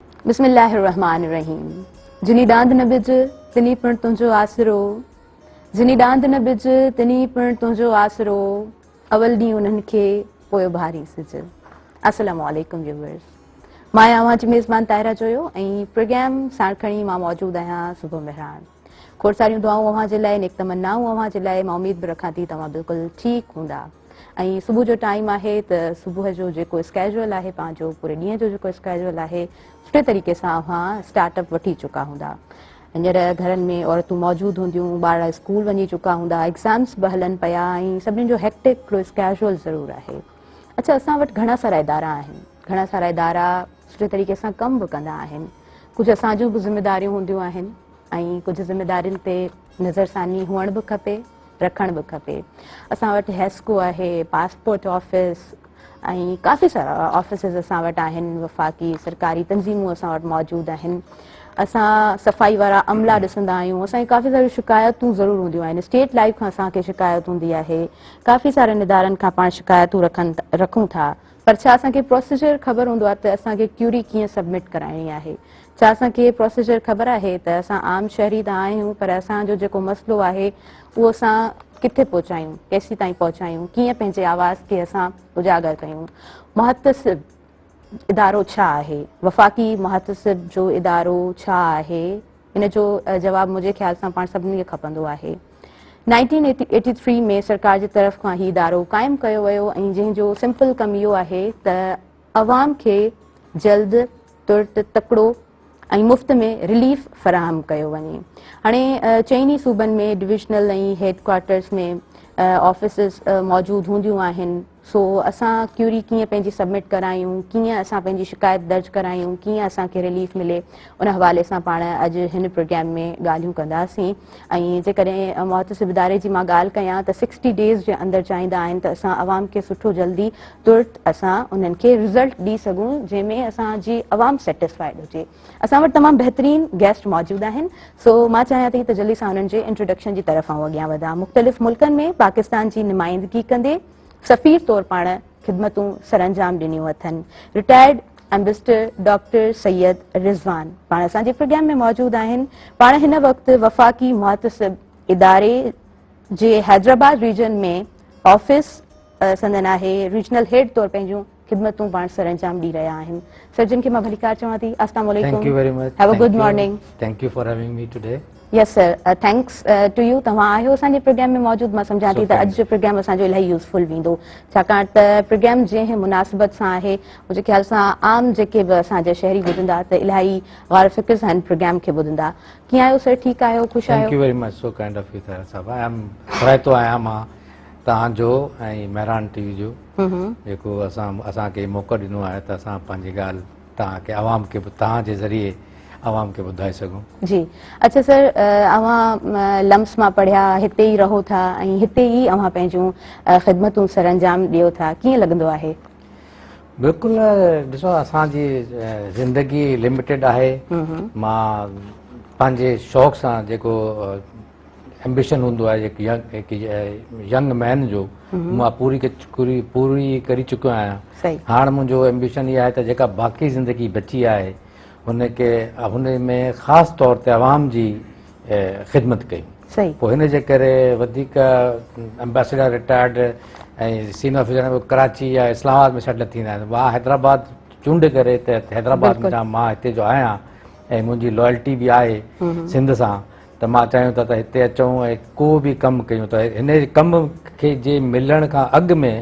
بسم الله الرحمٰن الرحيم جني ڏاند نه ٻج تني پڻ تنهنجو آسرو جني ڏاند نه ٻج تني پڻ تنهنجو آسرو اول ڏينهن انهن کي پوء اڀاري سج. السلام عليڪم ويورز مان آهيان اوهان جي ميزبان طاهره جويو ۽ پروگرام ساڻ کڻي مان موجود آهيان صبح مهراڻ. کوڙ ساريون دعائون اوهان جي لاء، نيڪ تمنائون اوهان جي لاء. مان اميد به رکان ٿي توهان بلڪل ٺيڪ هوندا ۽ صبح جو ٽائيم آهي ته صبح جو جيڪو اسڪيجول آهي پنهنجو پوري ڏينهن جو جيڪو اسڪيجول آهي سٺي طريقي سان اوهان اسٽارٽ اپ وٺي چڪا هوندا. هينئر گهرن ۾ عورتون موجود هونديون، ٻارڙا اسڪول وڃي چڪا هوندا، ايگزامس به هلن پيا ۽ سڀني جو هيڪٽڪ هڪڙو اسڪيجول ضرور آهي. اڇا اسان وٽ گهڻا سارا ادارا آهن، گهڻا سارا ادارا سٺي طريقي سان ڪم به ڪندا آهن، ڪجهه اسان جون به ذميداريون هونديون آهن ۽ ڪجهه ذميدارين تي نظرثاني هئڻ به کپي، رکڻ به کپي. اسان وٽ حيسڪو آهي، پاسپورٽ آفيس ۽ ڪافي سارا آفيسز اسان وٽ آهن، وفاقي سرڪاري تنظيمون اسان وٽ موجود آهن، اسان صفائي وارا عملا ڏسندا آهيون، اسان کي ڪافي ساريون شڪايتون ضرور هونديون آهن، اسٽيٽ لائيف کان اسان کي شڪايت هوندي آهي، ڪافي سارن ادارن کان پاڻ شڪايتون رکون ٿا، پر ڇا اسان کي پروسيجر خبر هوندو آهي ته اسان کي ڪيوري ڪيئن سبمٽ ڪرائڻي آهي؟ ڇا اسان کي پروسيجر خبر آهي ته اسان عام شهري ته آهيون پر اسان جو جيڪو مسئلو آهي اهو اسان ڪٿي پهچايون، ڪيسين تائين پهچايون، ڪيئن پنهنجي آواز کي اسان اجاگر ڪيون؟ محتسب ادارو ڇا آهي؟ وفاقي محتسب جو ادارو ڇا آهي؟ ان جو جواب منهنجي خيال سان پاڻ سڀني کي کپندو آهي. 1983 ۾ سرڪار جي طرف کان هي ادارو قائم ڪيو ويو ۽ جنهن جو سمپل ڪم اهو آهي ته عوام کي جلد، ترت، تڪڙو ۽ مفت ۾ رليف فراهم ڪيو وڃي. هاڻي چئني صوبن ۾ ڊويزنل ۽ هيڊ ڪوارٽرز ۾ آفيسز موجود هونديون آهن. سو اسان ڪيوري ڪيئن پنهنجي سبمٽ ڪرايون، ڪيئن اسان پنهنجي شڪايت درج ڪرايون، ڪيئن اسان کي رليف ملي، ان حوالي سان پاڻ اڄ هن پروگرام ۾ ڳالهيون ڪنداسين ۽ جيڪڏهن محتسب اداري جي مان ڳالهه ڪيان ته سڪسٽي ڊيز جي اندر چاهيندا آهن ته اسان عوام کي سٺو جلدي ترت اسان انهن کي رزلٽ ڏئي سگهون جنهن ۾ اسان جي عوام سيٽسفائيڊ هجي. اسان وٽ تمام بهترين گيسٽ موجود آهن سو مان چاهيان ٿي ته جلدي سان انهن جي انٽروڊڪشن جي طرف آئون اڳيان وڌان. مختلف ملڪن ۾ پاڪستان جي نمائندگي ڪندي سفير طور پاڻ خدمتون سرانجام ڏنيون اٿن. Retired ambassador doctor Syed Rizwan پاڻ اسان جي پروگرام ۾ موجود آهن. پاڻ هن وقت وفاقي محتسب اداري جي حيدرآباد ريجن ۾ آفيس سندن آهي، ريجنل هيڊ طور پنهنجون خدمتون پاڻ سرانجام ڏئي رهيا آهن. سر جن کي مان ڀليڪار چوان ٿي. السلام عليڪم. Thank you very much. Have a good morning. Thank you for having me today. Yes sir, thanks to you. توهان آهيو اسان جي پروگرام ۾ موجود. مان سمجهان ٿي ته اڄ جو پروگرام اسان جو الاهي يوزفل ويندو، ڇاڪاڻ ته پروگرام جنهن مناسبت سان آهي منهنجي خيال سان عام جيڪي به اسان جا شهري ٻڌندا ته الاهي غور فڪر سان هن پروگرام کي ٻڌندا. ڪيئن آهيو سر؟ ٺيڪ آهيو؟ خوش آهيو؟ Thank you very much, so kind of you Tahira صاحب. I am ٿورائتو آهيان مان توهان جو ۽ مهراڻ ٽي وي جو، جيڪو اسان کي موقعو ڏنو آهي ته اسان پنهنجي ڳالهه توهان کي عوام کي توهان جي ذريعي عوام کي ٻڌائي سگهون. جي اڇا سر، اوهان لمس مان پڙهيا، هتي ئي رهو ٿا ۽ هتي ئي اوهان پنهنجون خدمتون سرانجام ڏيو ٿا، ڪيئن لڳندو آهي؟ بلڪل، ڏسو اسان جي زندگي لميٽيڊ آهي. مان پنهنجي شوق سان جيڪو ايمبيشن هوندو آهي هڪ ينگ مين جو، مان پوري پوري ڪري چڪو آهيان. هاڻ منهنجو ايمبيشن اها آهي ته جيڪا باقي زندگي بچي آهي هن کي هن ۾ خاص طور تي عوام جي خدمت ڪيون. پوء هن جي ڪري وڌيڪ ambassador retired ۽ senior officer Karachi يا اسلام آباد ۾ سيٽل ٿيندا آهن. مان حيدرآباد چونڊ ڪري ته حيدرآباد ۾ مان هتي جو آهيان ۽ منهنجي لائلٽي به آهي سنڌ سان، ته مان چاهيون ٿا ته هتي اچون ۽ ڪو به ڪم ڪيون. ته هن ڪم کي جي ملڻ کان اڳ ۾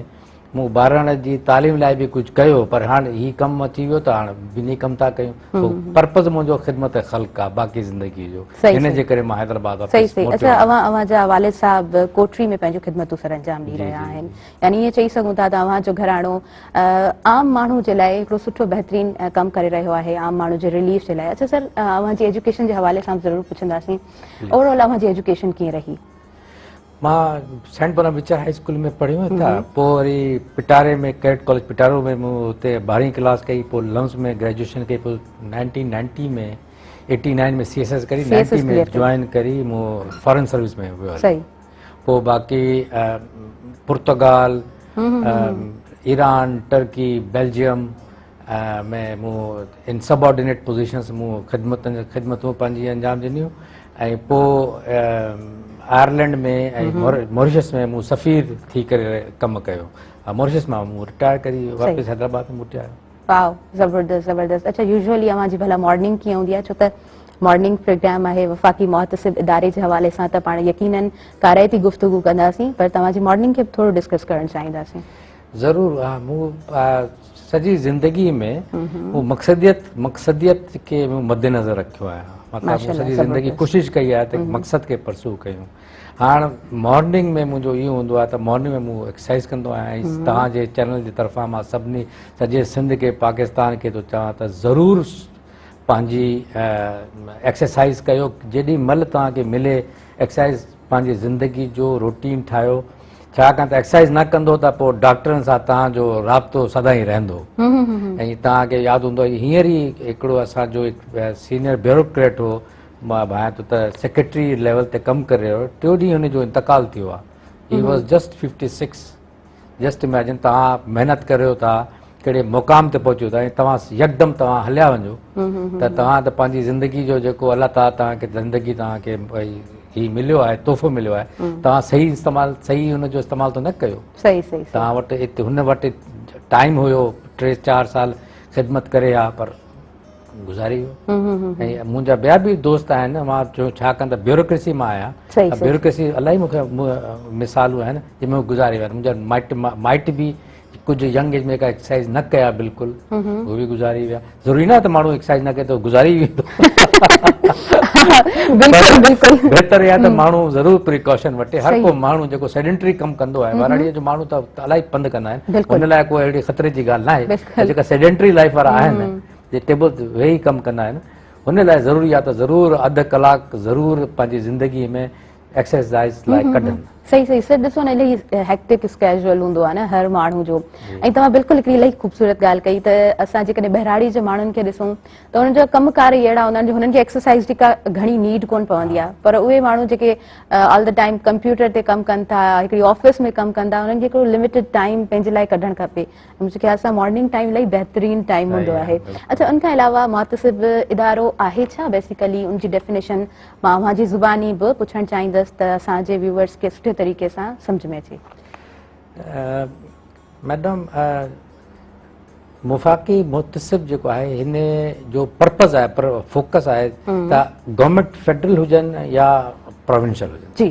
مون ٻارڙن جي تعليم لاء به ڪجهه ڪيو، پر هاڻ هي ڪم اچي ويو ته هاڻ ٻنهي ڪم ٿا ڪيون. سو پرپز منهنجو خدمت خلق آ باقي زندگي جو، هن جي ڪري مان حيدرآباد واپس موٽيو. اڇا، اوهان جا والد صاحب ڪوٽڙي ۾ پنهنجون خدمتون سرانجام ڏئي رهيا آهن، يعني ائين چئي سگهون ٿا ته اوهان جو گهراڻو عام ماڻهو جي لاء هڪڙو سٺو بهترين ڪم ڪري رهيو آهي، عام ماڻهو جي رليف جي لاء. اڇا سر، اوهان جي ايجوڪيشن جي حوالي سان به ضرور پڇنداسين، اوور آل اوهان جي ايجوڪيشن ڪيئن رهي؟ مان سينٽ بوناوينچر هائي اسڪول ۾ پڙهيو هتان، پوء وري پٽاري ۾ ڪيڊٽ ڪاليج پٽارو ۾ مون اتي 12هين ڪلاس ڪئي، پوء لمس ۾ گريجوئيشن ڪئي، پوء nineteen ninety ۾ eighty nine ۾ C S S ڪري نائنٽي ۾ جوائن ڪري مون فارن سروس ۾ ويو. پوء باقي پرتگال، ايران، ٽرڪي، بيلجيم ۾ مون ان سب آرڊينيٽ پوزيشنس مون خدمتن خدمتون پنهنجي انجام ڏنيون ۽ پوء آئرلينڊ ۾ ۽ موريشس ۾ مون سفير ٿي ڪري ڪم ڪيو. موريشس مان مون رٽائر ڪري واپس حيدرآباد ۾ موٽي آيو. واو زبردست زبردست. اڇا يوزولي اوهان جي ڀلا مارننگ ڪيئن هوندي آهي، ڇو ته مارننگ پروگرام آهي وفاقي محتسب اداري جي حوالي سان ته پاڻ يقينن ڪارائتي گفتگو ڪنداسين، پر توهان جي مارننگ کي به ٿورو ڊسڪس ڪرڻ چاهينداسين. ضرور. مون سڄي زندگي ۾ مون مقصديت مقصديت کي مون مد نظر رکيو آهي. مطلب مون سڄي زندگي ڪوشش ڪئي آهي ته مقصد کي پرسو ڪيون. هاڻ مارننگ ۾ منهنجو اهو هوندو آهي ته مارننگ ۾ مون ايڪسرسائز ڪندو آهيان ۽ توهان جي چينل جي طرفان مان سڀني سڄي سنڌ کي پاڪستان کي ٿو چوان ته ضرور پنهنجي ايڪسرسائز ڪيو. جيڏي مهل توهان کي ملي ايڪسرسائز پنهنجي زندگي جو روٽين ٺاهيو، ڇاڪاڻ ته ايڪسرسائز نه ڪندو ته پوء ڊاڪٽرن سان توهان جو رابطو سدائين رهندو. ۽ توهان کي ياد هوندو هينئر ئي هڪڙو اسان جو هڪ سينيئر بيوروڪريٽ هو، مان ڀانيان ٿو ته سيڪريٽري ليول تي ڪم ڪري رهيو هو، ٽيون ڏينهن هن جو انتقال ٿيو آهي. He was just 56. جسٽ اميجن توهان محنت ڪريو ٿا، ڪهڙي مقام تي پهچو ٿا ۽ توهان يڪدم توهان هليا وڃو ته توهان ته پنهنجي زندگي جو جيڪو الله تعاليٰ توهان کي زندگي توهان کي هي مليو آهي، تحفو مليو آهي، توهان صحيح استعمال صحيح ان جو استعمال ته نه ڪيو. صحيح صحيح. توهان وٽ هن وٽ ٽائيم هيو 3 4 سال خدمت ڪري ها، پر گذاري ويو. ۽ منهنجا ٻيا به دوست آهن، مان چيو ڇاڪاڻ ته بيوروڪريسي مان آهيان، بيوروڪريسي الاهي مون کي مثالون آهن جنهن ۾ گذاري ويا. منهنجا مائٽ به ڪجهه ينگ ايج ۾ جيڪا ايڪسرسائز نه ڪيا بلڪل هو به گذاري ويا. ضروري نه ته ماڻهو ايڪسرسائز نه ڪري ته گذاري ويندو. بلڪل بلڪل. بهتر اها ته ماڻهو ضرور پريڪاشن وٺي. هر ڪو ماڻهو جيڪو سيڊنٽري ڪم ڪندو آهي، ٻهراڙيء جو ماڻهو ته الاهي پنڌ ڪندا آهن، ان لاء ڪو اهڙي خطري جي ڳالهه نه آهي. جيڪا سيڊنٽري لائف وارا آهن، جي ٽيبل تي ويهي ڪم ڪندا آهن، هن لاء ضروري آهي ته ضرور اڌ ڪلاڪ ضرور پنهنجي زندگي ۾ ايڪسرسائز لاء ڪڍن. صحيح صحيح سر. ڏسو نه الاهي هيڪٽڪ اسڪيجول هوندو آهي نه هر ماڻهو جو، ۽ توهان بلڪل هڪڙي الاهي خوبصورت ڳالهه ڪئي ته اسان جيڪڏهن ٻهراڙي جي ماڻهن کي ڏسون ته انهن جا ڪم ڪار ئي اهڙا هوندا آهن جو هنن کي ايڪسرسائز جي ڪا گهڻي نيڊ ڪونه پوندي آهي، پر اهي ماڻهو جيڪي آل the time computer تي ڪم ڪن ٿا، هڪڙي آفيس ۾ ڪم ڪن ٿا، انهن کي هڪڙو لميٽيڊ ٽائيم پنهنجي لاء ڪڍڻ کپي. منهنجي خيال سان مارننگ ٽائيم الاهي بهترين ٽائيم هوندو آهي. اڇا ان کان علاوه محتسب ادارو آهي ڇا؟ بيسيڪلي ان جي ڊيفينيشن مان اوهان جي زباني به پڇڻ چاهيندس ته اسان جي ويوئرس کي سٺي طريقي سان سمجهه ۾ اچي. ميڊم، وفاقي محتسب جيڪو آهي هن جو پرپز آهي، پر فوڪس آهي ته گورنمينٽ فيڊرل هجن يا پروونشل هجن، جي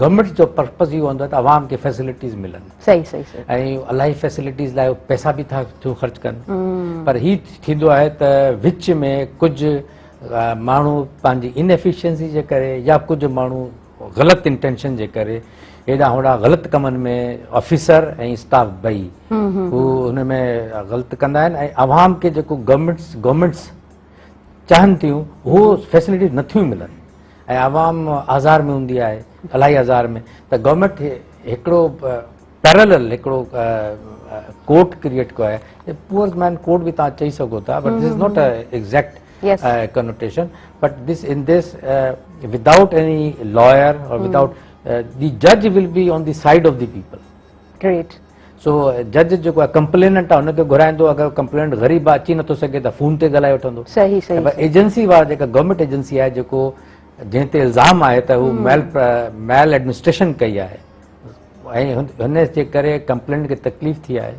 گورنمينٽ جو پرپز اهو هوندو آهي ته عوام کي فيسلٽيز ملن. صحيح صحيح صحيح. ۽ الاهي فيسلٽيز لاء پئسا به ٿا ٿيون خرچ ڪن، پر هي ٿيندو آهي ته وچ ۾ ڪجهه ماڻهو پنهنجي ان ايفيشنسي جي ڪري يا ڪجهه ماڻهو غلط انٽينشن جي ڪري هيڏانهن هوڏانهن غلط ڪمن ۾ آفيسر ۽ اسٽاف ٻئي هو هن ۾ غلط ڪندا آهن ۽ عوام کي جيڪو گورنمينٽس چاهن ٿيون هو فيسلٽيز نٿيون ملن ۽ عوام آزار ۾ هوندي آهي، الاهي آزار ۾. ته گورنمينٽ هڪڙو پيرلل هڪڙو ڪورٽ ڪريئيٽ ڪيو آهي، پوئر مين ڪورٽ به توهان چئي سگهو ٿا، but this is not exact connotation, but this in this without any lawyer or without the جج will be on the side of the people. Great. سو جج جيڪو آهي ڪمپليننٽ آهي ان کي گهرائيندو، اگر ڪمپليننٽ غريب آهي اچي نٿو سگهي ته فون تي ڳالهائي وٺندو. صحيح صحيح. پر ايجنسي وارا جيڪا گورنمينٽ ايجنسي آهي جيڪو جنهن تي الزام آهي ته هو ميل ايڊمنسٽريشن ڪئي آهي ۽ هن جي ڪري ڪمپلينٽ کي تڪليف ٿي آهي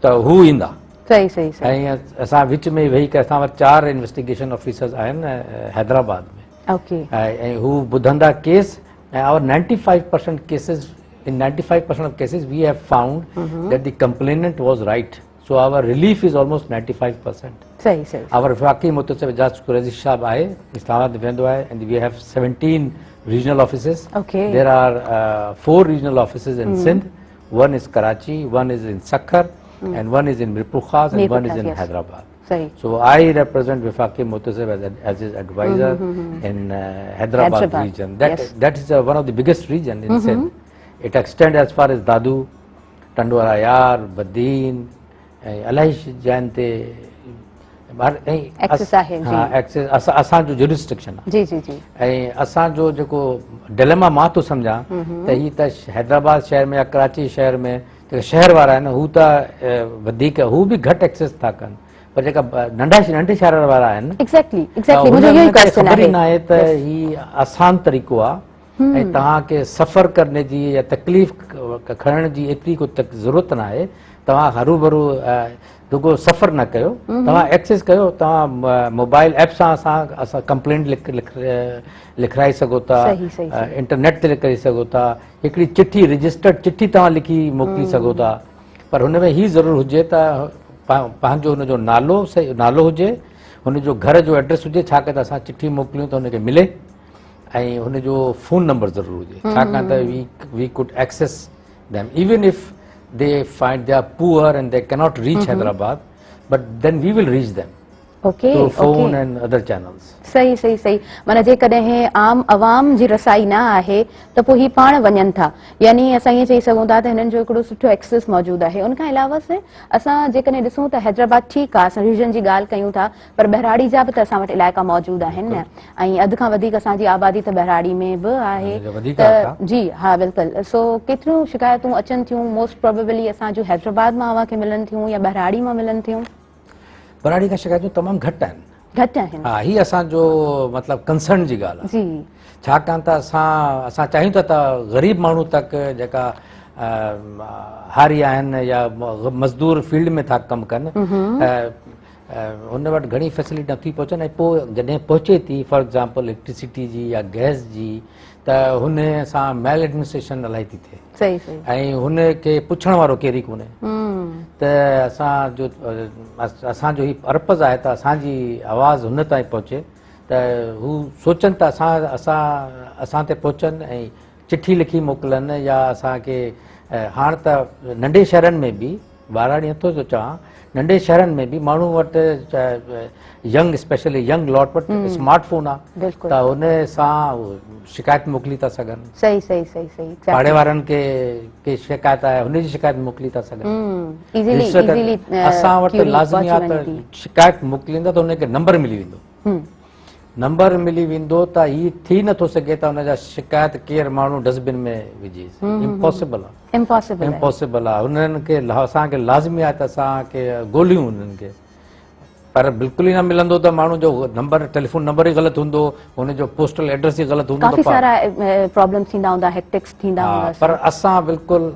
ته هو ايندا. صحيح صحيح صحيح. ۽ اسان وچ ۾ ويهي ڪري اسان وٽ 4 انويسٽيگيشن آفيسرز آهن حيدرآباد ۾. اوڪي. ۽ هو ٻڌندا case ۽ our 95% cases In 95% of cases we have found mm -hmm. that the complainant was right. So our relief is almost 95%. صحيح صحيح. Our وفاقي محتسب اعجاز قريشي صاحب آهي اسلام آباد ويندو آهي and we have 17 regional offices. Okay. There are 4 regional offices in Sindh. One is Karachi, one is in Sukkur and one is in Mirpur Khas and one is in Hyderabad. صحيح. So I represent Wifaqi Muhtasib as his advisor in Hyderabad region. That is one of the biggest region in Sindh. It extends as far as Dadu, Tando Allahyar, Badin ۽ الاهي جاين تي axis آهي. ها axis اسان جو jurisdiction آهي. جي جي جي. ۽ اسان جو جيڪو ڊليما مان ٿو سمجهان ته هي ته حيدرآباد شهر ۾ يا ڪراچي شهر ۾ جيڪا شهر وارا آهن هو ته وڌيڪ هو به گهٽ ايڪسس ٿا ڪن، پر جيڪا ننڍا ننڍي شهر وارا آهن ايگزيڪٽلي ايگزيڪٽلي منهنجو اهو ئي ڪويسچن آهي خبر ئي ناهي ته هي آسان طريقو آهي ۽ توهان کي سفر ڪرڻ جي يا تڪليف کڻڻ جي ايتري ڪو ضرورت نه آهي. توهان هروڀرو رڳو سفر نه ڪيو، توهان ايڪسيس ڪيو، توهان موبائل ايپ سان اسان اسان ڪمپلينٽ لکرائي سگهو ٿا، انٽرنيٽ تي ڪري سگهو ٿا، هڪڙي چٺي رجسٽرڊ چٺي توهان لکي موڪلي سگهو ٿا، پر هن ۾ هي ضرور هجي ته پنهنجو هن جو نالو نالو هجي، هن جو گهر جو ايڊريس هجي، ڇاڪاڻ ته اسان چٺي موڪليون ته هن کي ملي. ۽ هن جو فون نمبر ضرور هجي ڇاڪاڻ ته we could access them even if they find they are poor and they cannot reach Hyderabad but then we will reach them okay through phone and other channels. صحيح صحيح صحيح معنيٰ جيڪڏهن عام عوام جي رسائي نه آهي ته پوء هي پاڻ وڃن ٿا يعني اسان ائين چئي سگهون ٿا ته هنن جو هڪڙو سٺو ايڪسيس موجود آهي ان کان علاوه سر اسان جيڪڏهن ڏسون ته حيدرآباد ٺيڪ آهي اسان ريجن جي ڳالهه ڪيون ٿا پر ٻهراڙي جا به ته اسان وٽ علائقا موجود آهن نه ۽ اڌ کان وڌيڪ اسان جي آبادي ته ٻهراڙي ۾ به آهي ته جي ها بلڪل سو ڪيتريون شڪايتون اچن ٿيون موسٽ پروبيبلي اسان جون حيدرآباد مان اوهان کي ملن ٿيون يا ٻهراڙي مان ملن ٿيون؟ ٻهراڙي کان شڪايتون تمام گهٽ آهن. گهٽ آهن. ها هي اسان جو مطلب ڪنسرن جي ڳالهه آهي. جي. ڇاڪاڻ ته اسان اسان چاهيون ٿا ته غريب ماڻهو تڪ جيڪا هاري آهن يا مزدور فيلڊ ۾ ٿا ڪم ڪن هن وٽ گهڻي فيسلٽي نٿي پهچن ۽ پوء جڏهن پهچي ٿي فار ايگزامپل اليڪٽرسٽي جي يا گئس جي ته هن سان ميل ايڊمنسٽريشن الاهي ٿي ٿئي صحيح صحيح ۽ هن کي پڇڻ وارو ڪير ئي ڪونهي ته اسان جو اسان جو هي پرپز آهي ته اسان جي آواز هن تائين پهچي ته هو سوچن ته اسان اسان اسان تي پهچن ۽ چٺي لکي موڪلن يا اسان کي هاڻ ته ننڍي شهرن ۾ به ٻهراڙي نٿو ٿو چوان ننڍي شهرن ۾ به ماڻهو وٽ ينگ اسپيشلي ينگ لاٽ وٽ اسمارٽ فون آ ته ان سان شڪايت موڪلي ٿا سگهن. صحيح صحيح صحيح صحيح پاڙي وارن کي ڪي شڪايت آهي هن جي شڪايت موڪلي ٿا سگهن. ايزيلي ايزيلي اسان وٽ لازمي آ ته شڪايت موڪليندا ته ان کي نمبر ملي ويندو. نمبر ملي ويندو ته هي ٿي نٿو سگهي ته ان جا شڪايت ڪير ماڻهو ڊسٽبن ۾ وجهي امپاسبل آ امپاسبل امپاسبل آ انهن کي اسان کي لازمي آ ته اسان کي ڳوليون انهن کي پر بلڪل ئي نه ملندو ته ماڻهو جو نمبر ٽيليفون نمبر ئي غلط هوندو ان جو پوسٽل ايڊريس ئي غلط هوندو ڪافي سارا پرابلمز ٿيندا هوندا هيڪٽڪس ٿيندا هوندا پر اسان بلڪل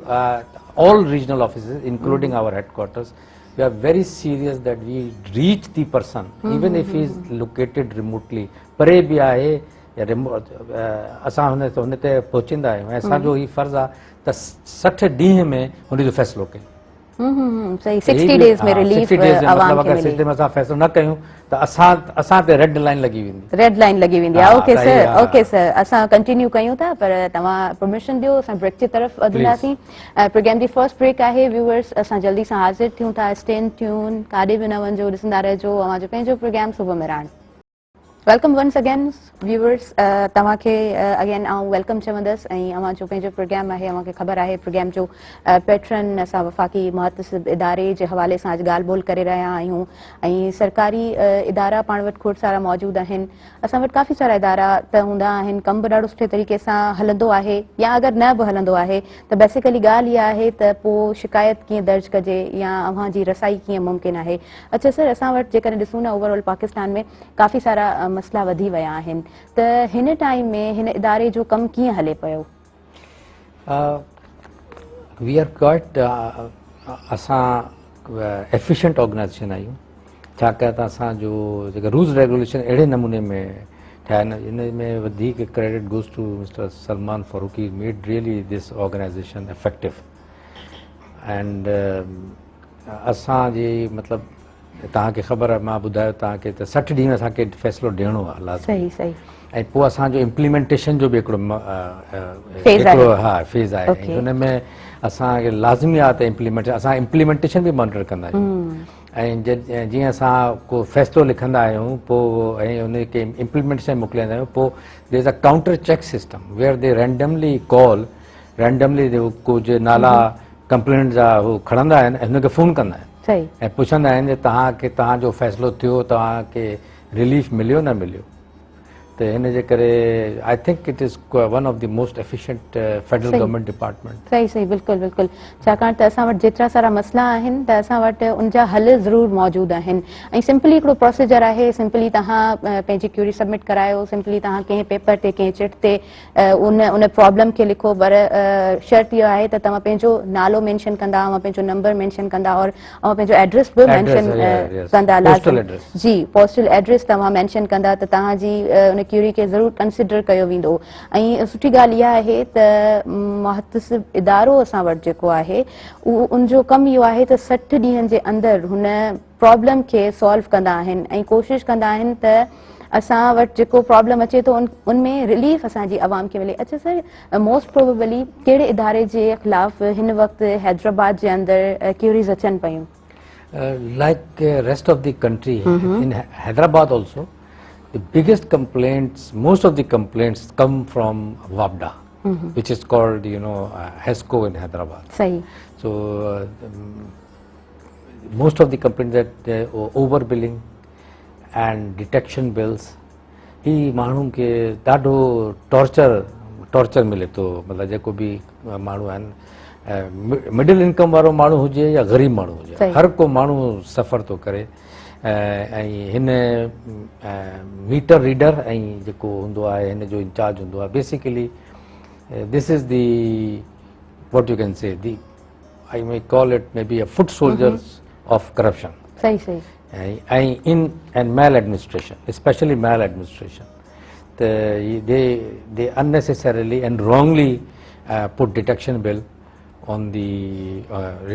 all regional offices including our headquarters We are very serious that we reach the person even if he is located remotely پري به آهي يا اسان هن هن تي پهچندا آهيون ۽ اسان جو هي فرض آهي ته 60 ڏينهن ۾ هن جو فيصلو ڪيون. صحيح 60 ڊيز ۾ رليف عوام کي ملي. مطلب اگر 60 ۾ اسان فيصلو نه ڪيون ته اسان اسان تي ريڊ لائين لڳي ويندي. ريڊ لائين لڳي ويندي. اوڪي سر اوڪي سر اسان ڪنٽينيو ڪيون ٿا پر توهان پرميشن ڏيو اسان بريڪ جي طرف وڌنداسين. پروگرام جي فرسٽ بريڪ آهي ويوئرس اسان جلدي سان حاضر ٿيون ٿا اسٽي ٽيون ڪاڏي به نه وڃجو ڏسندا رهجو اوهان جو پنهنجو پروگرام صبح Mehran. Welcome once again viewers توهان کي اگين آئون welcome چوندس ۽ اوهان جو پنهنجو پروگرام آهي اوهان کي خبر آهي پروگرام جو پيٽرن اسان وفاقي محتسب اداري جي حوالي سان اڄ ڳالهه ٻولهه ڪري رهيا آهيون ۽ سرڪاري ادارا پاڻ وٽ کوڙ سارا موجود آهن اسان وٽ ڪافي سارا ادارا ته هوندا آهن ڪم به ڏاڍو سٺي طريقي سان هلندو آهي يا اگر نه به هلندو آهي ته بيسيڪلي ڳالهه اها آهي ته پوء شڪايت ڪيئن درج ڪجي يا اوهان جي رسائي ڪيئن ممڪن آهي اڇا سر اسان وٽ جيڪڏهن ڏسون نه اوور آل پاڪستان ۾ ڪافي سارا مسئلا وڌي ويا آهن ته هن ٽائيم ۾ هن اداري جو ڪم ڪيئن هلي پيو؟ وي آر ڪوائٽ اسان ايفيشنٽ آرگنائزيشن آهيون ڇاڪاڻ ته اسان جو جيڪا رولز ريگوليشن اهڙي نموني ۾ ٺاهيا آهن ان ۾ وڌيڪ credit goes to mister Salman Farooqi made really this organization effective and اسان جي مطلب توهان کي خبر آهي مان ٻڌايو توهان کي ته 60 ڏينهن اسان کي فيصلو ڏيڻو آهي لازمي صحيح صحيح ۽ پوء اسان جو امپليمينٽيشن جو به هڪڙو هڪڙو ها فيز آهي ان ۾ اسان کي لازمي آهي ته امپليمينٽ اسان امپليمينٽيشن به مانيٽر ڪندا آهيون ۽ جيئن اسان ڪو فيصلو لکندا آهيون پوء ۽ ان کي امپليمينٽيشن موڪليندا آهيون پوء there is a counter check system where they randomly call randomly ڪجهه نالا ڪمپلينٽ جا هو کڻندا آهن ۽ هن کي فون ڪندا آهن ۽ پڇندا آهن ته توهان کي توهان جو فيصلو ٿيو توهان کي رليف مليو نه مليو. ته هن جي ڪري I think it is one of the most efficient federal government department. صحيح صحيح بلڪل بلڪل ڇاڪاڻ ته اسان وٽ جيترا سارا مسئلا آهن ته اسان وٽ ان جا حل ضرور موجود آهن ۽ سمپلي هڪڙو پروسيجر آهي سمپلي توهان پنهنجي ڪيوري سبمٽ ڪرايو سمپلي توهان ڪنهن پيپر تي ڪنهن چٽ تي ان ان پرابلم کي لکو پر شرط اهو آهي ته توهان پنهنجو نالو مينشن ڪندا اوهان پنهنجو نمبر مينشن ڪندا اور اوهان پنهنجو ايڊريس به مينشن ڪندا لازم جي پوسٽل ايڊريس توهان مينشن ڪندا ته توهان جي ان ڪيوري کي ضرور ڪنسيڊر ڪيو ويندو ۽ سٺي ڳالهه اها آهي ته محتسب ادارو اسان وٽ جيڪو آهي اهو ان جو ڪم اهو آهي ته 60 ڏينهن جي اندر هن پرابلم کي سالو ڪندا آهن ۽ ڪوشش ڪندا آهن ته اسان وٽ جيڪو پرابلم اچي ٿو ان ۾ رليف اسان جي عوام کي ملي. اڇا سر موسٽ پروبيبلي ڪهڙي اداري جي خلاف هن وقت حيدرآباد جي اندر ڪيوريز اچن پيون؟ Like rest of the country in Hyderabad also the biggest complaints most of the complaints come from WAPDA which is called you know HESCO in Hyderabad. صحيح. So most of the complaints that over billing and detection bills هي ماڻهن کي ڏاڍو torture torture ملي ٿو مطلب جيڪو به ماڻهو آهن مڊل انڪم وارو ماڻهو هجي يا غريب ماڻهو هجي هر ڪو ماڻهو سفر ٿو ڪري ۽ هن ميٽر ريڊر ۽ جيڪو هوندو آهي هن جو انچارج هوندو آهي basically this is the what you can see the I may call it maybe a foot soldiers of corruption. صحيح صحيح. ۽ in and maladministration especially maladministration ته they they unnecessarily and wrongly put detection bill on the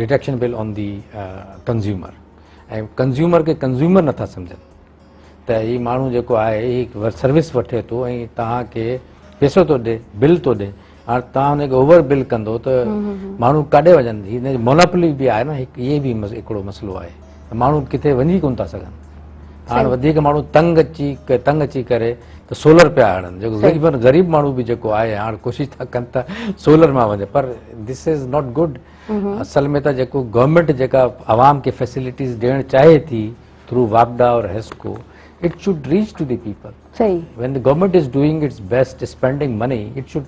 detection bill on the consumer ۽ consumer کي consumer نٿا سمجهن ته هي ماڻهو جيڪو آهي هي سروس وٺي ٿو ۽ توهان کي پيسو ٿو ڏي بل ٿو ڏي هاڻ توهان هن کي اوور بل ڪندو ته ماڻهو ڪاڏي وڃن هن جي مونوپولي به آهي نه هڪ اهي به هڪڙو مسئلو آهي ته ماڻهو ڪٿي وڃي ڪونه ٿا سگهن هاڻ وڌيڪ ماڻهو تنگ اچي تنگ اچي ڪري ته سولر پيا هڻن جيڪو غريب غريب ماڻهو به جيڪو آهي هاڻ ڪوشش ٿا ڪن ته سولر مان وڃي پر دس is not good اصل ۾ ته جيڪو گورنمينٽ جيڪا عوام کي فيسلٽيز ڏيڻ چاهي ٿي through WAPDA or HESCO it should reach to the people. صحيح. When the government is doing its best spending money it should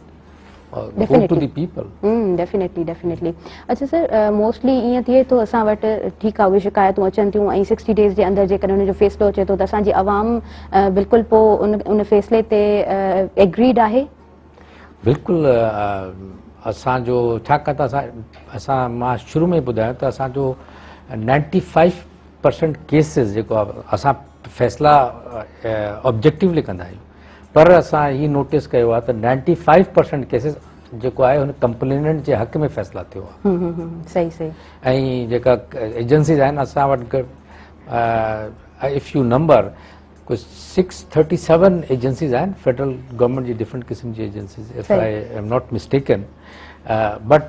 go to the people. Definitely definitely. اڇا سر موسٽلي ائين ٿئي ٿو اسان وٽ ٺيڪ آ اهي شڪايتون اچن ٿيون ۽ 60 ڊيز جي اندر جيڪڏهن ان جو فيصلو اچي ٿو ته اسان جي عوام بلڪل پو ان فيصلي تي ايگريڊ آهي؟ بلڪل اسان جو ڇاڪاڻ ته اسان اسان مان شروع ۾ ٻڌايو ته اسان جو 95% ڪيسز جيڪو اسان فيصلا آبجيڪٽيولي ڪندا آهيون پر اسان هي نوٽيس ڪيو آهي ته 95% ڪيسز جيڪو آهي هن ڪمپليننٽ جي حق ۾ فيصلا ٿيو آهي. صحيح صحيح. ۽ جيڪا ايجنسيز آهن اسان وٽ if you number ڪجهه 637 ايجنسيز آهن فيڊرل گورنمينٽ جي ڊفرنٽ قسم جي agencies if I am not mistaken but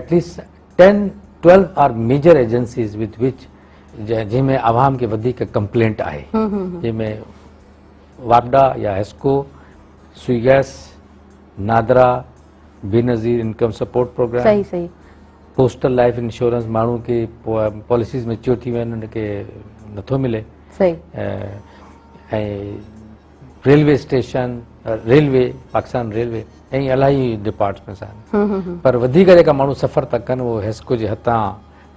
at least 10 12 are major agencies with which جنهن ۾ عوام کي وڌيڪ ڪمپلينٽ آهي جنهن ۾ واپڊا يا HESCO Sui gas NADRA Benazir income support programme صحيح صحيح پوسٽل لائف انشورنس ماڻهو کي پاليسيز ميچور ٿي ويا آهن ان کي نٿو ملي صحيح ۽ railway station railway Pakistan railway ۽ الاهي ڊپارٽمينٽس آهن پر وڌيڪ جيڪا ماڻهو سفر ٿا ڪن اهو هيسڪو جي هٿان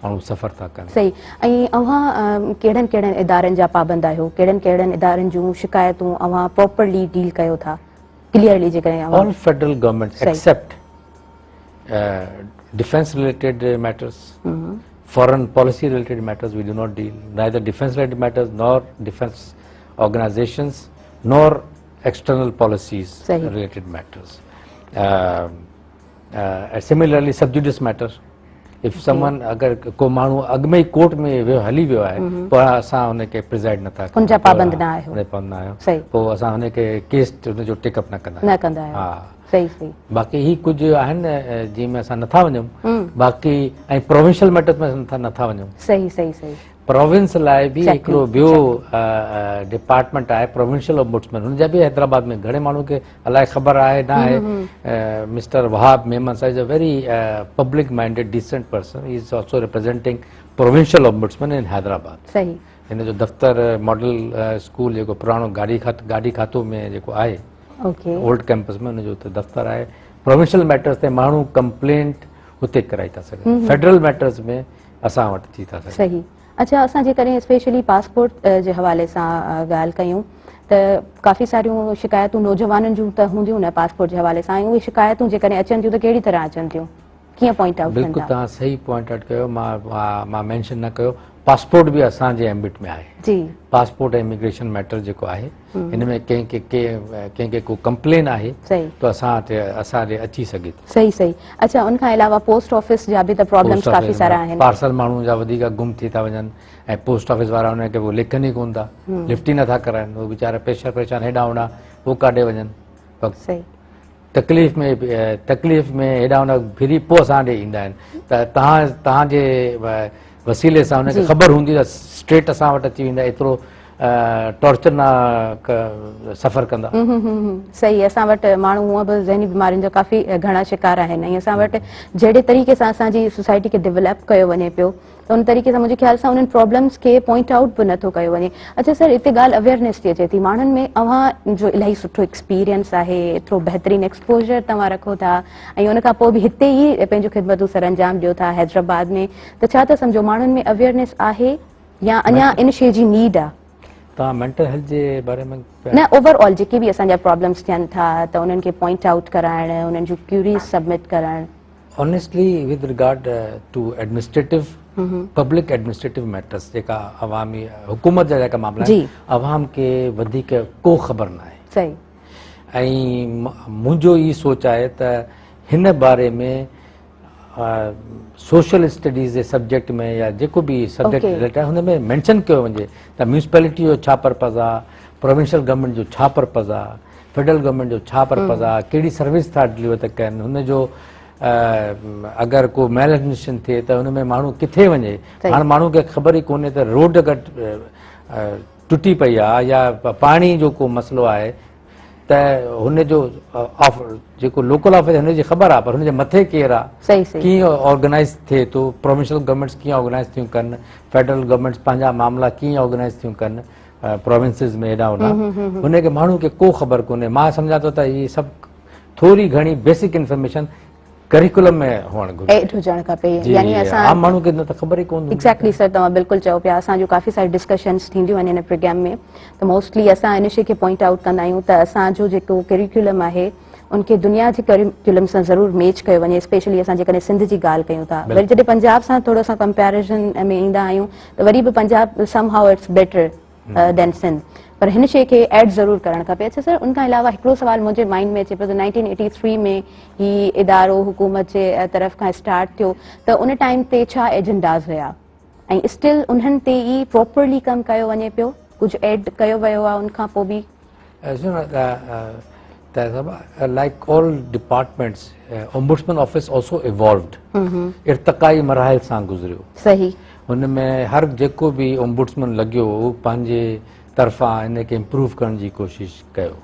ماڻهو سفر ٿا ڪن. صحيح ۽ اوهان ڪهڙن ڪهڙن ادارن جا پابند آهيو ڪهڙن ڪهڙن ادارن جون شڪايتون اوهان پراپرلي ڊيل ڪيو ٿا ڪليئرلي جيڪڏهن اوهان all federal government except defence related matters foreign policy related matters we do not deal neither defence related matters nor defence organisations nor external policies related matters similarly sub judice matter if someone اگر ڪو ماڻهو اڳ ۾ ئي court ۾ ويو هلي ويو آهي پوء اسان ان کي پريزائيڊ نٿا ڪيون ان جا پابند نه آهيو پابند نه آهيون پوء اسان ان کي ڪيس ان جو ٽيڪ اپ نه ڪندا نه ڪندا آهيون ها صحيح صحيح باقي هي ڪجهه آهن جنهن ۾ اسان نٿا وڃون باقي ۽ پروونشل ميٽرز ۾ اسان نٿا وڃون صحيح صحيح صحيح پروونس لاء به هڪڙو ٻيو ڊپارٽمينٽ آهي پروونشل اومبوڊسمين هن جا به حيدرآباد ۾ گهڻي ماڻهو کي الائي خبر آهي نه آهي mister Wahab Memon sahib is a very public minded decent person he is also representing provincial ombudsman in Hyderabad صحيح هن جو دفتر ماڊل اسڪول جيڪو پراڻو گاڏي کاتو گاڏي کاتو ۾ جيڪو آهي. اوڪي اولڊ ڪيمپس ۾ ان جو اتي دفتر آهي. پروونشل ميٽرز تي ماڻهو ڪمپلينٽ اتي ڪرائي ٿا سگهن، فيڊرل ميٽرز ۾ اسان وٽ ٿي ٿا سگهن. صحيح. اڇا اسان جيڪڏهن اسپيشلي پاسپورٽ جي حوالي سان ڳالهه ڪيون ته ڪافي ساريون شڪايتون نوجوانن جون ته هونديون نه پاسپورٽ جي حوالي سان، ۽ اهي شڪايتون جيڪڏهن اچن ٿيون ته ڪهڙي طرح اچن ٿيون، ڪيئن پوائنٽ آئوٽ ڪن بلڪل ٿا؟ توهان صحيح پوائنٽ آئوٽ ڪيو، مان مينشن نه ڪيو. پاسپورٽ به اسان جي ايمبٽ ۾ آهي. جي. پاسپورٽ ۽ اميگريشن ميٽر جيڪو آهي ان ۾ ڪنهن کي ڪنهن کي ڪو ڪمپلين آهي ته اسان ڏي اچي سگهي ٿو. صحيح صحيح. اڇا ان کان علاوه پوسٽ آفيس جا به ته پرابلمز ڪافي سارا آهن. پارسل ماڻهن جا وڌيڪ گم ٿي ٿا وڃن ۽ پوسٽ آفيس وارا انهن کي لکن ئي ڪون ٿا، لفٽ ئي نٿا ڪرائن، هو ويچارا پريشر پريشان هيڏانهن هوڏانهن هو ڪاڏي وڃن. صحيح. تڪليف ۾ تڪليف ۾ هيڏانهن هوڏانهن ڦري پوء اسان ڏي ايندا آهن ته توهان جي وسيلي سان انهن کي خبر هوندي ته اسٽريٽ اسان وٽ اچي ويندا، ايترو ٽارچر نه سفر ڪندا. صحيح. اسان وٽ ماڻهو هونء به ذهني بيمارين جا ڪافي گهڻا شڪار آهن ۽ اسان وٽ جهڙي طريقي سان اسان جي سوسائٽي کي ڊيولپ ڪيو وڃي پيو ته ان طريقي سان منهنجي خيال سان انهن پرابلمز کي پوائنٽ آئوٽ به نٿو ڪيو وڃي. اڇا سر هتي ڳالهه اويئرنيس جي اچي ٿي، ماڻهن ۾ اوهان جو الاهي سٺو ايڪسپيرينس آهي، ايترو بهترين ايڪسپوجر توهان رکو ٿا ۽ ان کان پوء به هتي ئي پنهنجون خدمتون سرانجام ڏيو ٿا حيدرآباد ۾ ته ڇا ٿا سمجهو ماڻهن ۾ اويئرنيس آهي يا اڃا ان شيء جي نيڊ آ؟ توهان مينٽل هيلٿ جي باري ۾ نه اوور آل جيڪي به اسان جا پرابلمز ٿين ٿا ته انهن کي پوائنٽ آئوٽ ڪرائڻ، انهن جون ڪيوريز سبمٽ ڪرڻ. Honestly with regard to administrative public administrative matters جيڪا عوامي حڪومت جا جيڪا معاملا آهن عوام کي وڌيڪ ڪو خبر نه آهي. صحيح. ۽ منهنجو هي سوچ آهي ته هن باري ۾ سوشل اسٽڊيز جي سبجيڪٽ ۾ يا جيڪو به سبجيڪٽ رليٽڊ آهي هن ۾ مينشن ڪيو وڃي ته ميونسپالٽي جو ڇا پرپز آهي، پروونشل گورنمينٽ جو ڇا پرپز آهي، فيڊرل گورنمينٽ جو ڇا پرپز آهي، ڪهڙي سروس ٿا ڊليور ٿا ڪن، هن جو اگر ڪو ميل ايڊمنسٽريشن ٿئي ته هن ۾ ماڻهو ڪٿي وڃي. هاڻ ماڻهو کي خبر ئي ڪونهي ته روڊ اگر ٽٽي پئي آهي يا پاڻي جو ڪو مسئلو آهي ته هن جو جيڪو لوڪل آفيس هن جي خبر آهي پر هن جي مٿي ڪير آهي، ڪيئن آرگنائز ٿئي ٿو، پروونشل گورنمينٽس ڪيئن آرگنائز ٿيون ڪن، فيڊرل گورنمينٽس پنهنجا معاملا ڪيئن آرگنائز ٿيون ڪن پروونسز ۾ هيڏانهن هوڏانهن، هن کي ماڻهو کي ڪو خبر ڪونهي. مان سمجهان ٿو ته هي سڀ ٿوري گهڻي بيسڪ انفارميشن ڪريڪولم ۾ هئڻ گهرجي، ايڊ هجڻ کپي، يعني اسان عام ماڻهو کي نه ته خبر ئي ڪونه هوندي. ايگزيڪٽلي سر توهان بلڪل چئو پيا. اسان جو ڪافي ساري ڊسڪشنز ٿينديون آهن هن پروگرام ۾ ته موسٽلي اسان ان شي کي پوائنٽ آئوٽ ڪندا آهيون ته اسان جو جيڪو ڪريڪولم آهي ان کي دنيا جي ڪريڪولم سان ضرور ميچ ڪيو وڃي. اسپيشلي اسان جيڪڏهن سنڌ جي ڳالهه ڪيون ٿا، وري جڏهن پنجاب سان ٿورو اسان ڪمپيريزن ۾ ايندا آهيون ته وري به Punjab somehow it's better than Sindh, پر هن شيء کي ايڊ ضرور ڪرڻ کپي. اڇا سر ان کان علاوه هڪڙو سوال منهنجي مائنڊ ۾ اچي پيو ته 1983 ۾ هي ادارو حڪومت جي طرف کان اسٽارٽ ٿيو ته ان ٽائيم تي ڇا ايجنڊاز هيا ۽ اسٽل انهن تي ئي پراپرلي ڪم ڪيو وڃي پيو، ڪجهه ايڊ ڪيو ويو آهي ان کان پوء به؟ Like all departments ombudsman office also evolved, ارتقائي مراحل سان گذريو. صحيح. هن ۾ هر جيڪو به اومبوڊسمن لڳيو هو پنهنجي طرفان ان کي امپروو ڪرڻ جي ڪوشش ڪيو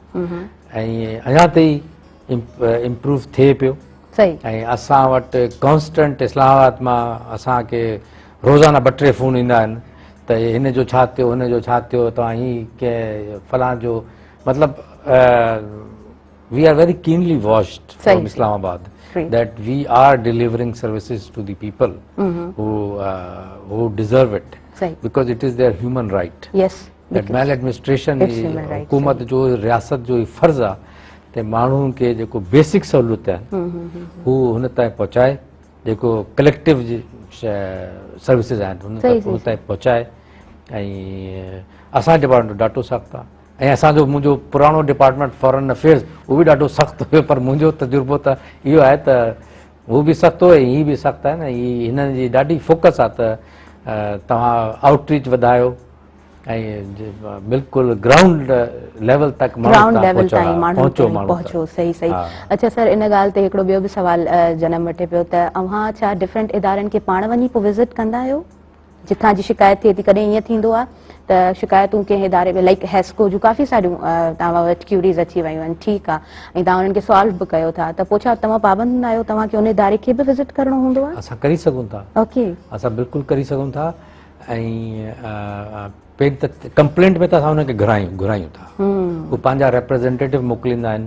۽ اڃا تائين امپروو ٿئي پيو. صحيح. ۽ اسان وٽ ڪانسٽنٽ اسلام آباد مان اسان کي روزانه ٻه ٽي فون ايندا آهن ته هن جو ڇا ٿيو، هن جو ڇا ٿيو، توهان هي ڪنهن فلان جو، مطلب we are very keenly watched from Islamabad that we are delivering services to the people who deserve it because it is their human right. That maladministration حڪومت جو رياست جو فرض آ ته ماڻهن کي جيڪو بيسڪ سهولت آهن هو هن تائين پهچائي، جيڪو ڪليڪٽو سروسز آهن هن تائين پهچائي. ۽ اسان ڊپارٽمينٽ ڏاڍو سخت آ ۽ اسان جو منهنجو پراڻو ڊپارٽمينٽ فارن افيئرز اهو به ڏاڍو سخت هيو، پر منهنجو تجربو ته اهو آهي ته هو به سخت هو ۽ هي به سخت آهن ۽ هي هنن جي ڏاڍي فوڪس آهي ته توهان آئوٽ ريچ وڌايو ۽ بلڪل گرائونڊ ليول تڪ گرائونڊ ليول تائين ماڻهن تائين پهچو. صحيح صحيح. اڇا سر ان ڳالهه تي هڪڙو ٻيو به سوال جنم وٺي پيو ته اوهان ڇا ڊفرنٽ ادارن کي پاڻ وڃي پوء وزٽ ڪندا آهيو جتان جي شڪايت ٿئي ٿي؟ ڪڏهن ائين ٿيندو آهي ته شڪايتون ڪنهن اداري ۾ لائڪ حيسڪو جون ڪافي ساريون توهان وٽ ڪيوريز اچي ويون آهن، ٺيڪ آهي، ۽ توهان انهن کي سالو به ڪيو ٿا، ته پوء ڇا توهان پابند هوندا آهيو توهان کي ان اداري کي به وزٽ ڪرڻو هوندو آهي؟ اسان ڪري سگهون ٿا. اوڪي. اسان بلڪل ڪري سگهون ٿا ۽ پهرين ته ڪمپلينٽ ۾ ته اسان انهن کي گهرايون گهرايون ٿا هو پنهنجا ريپريزينٽيٽو موڪليندا آهن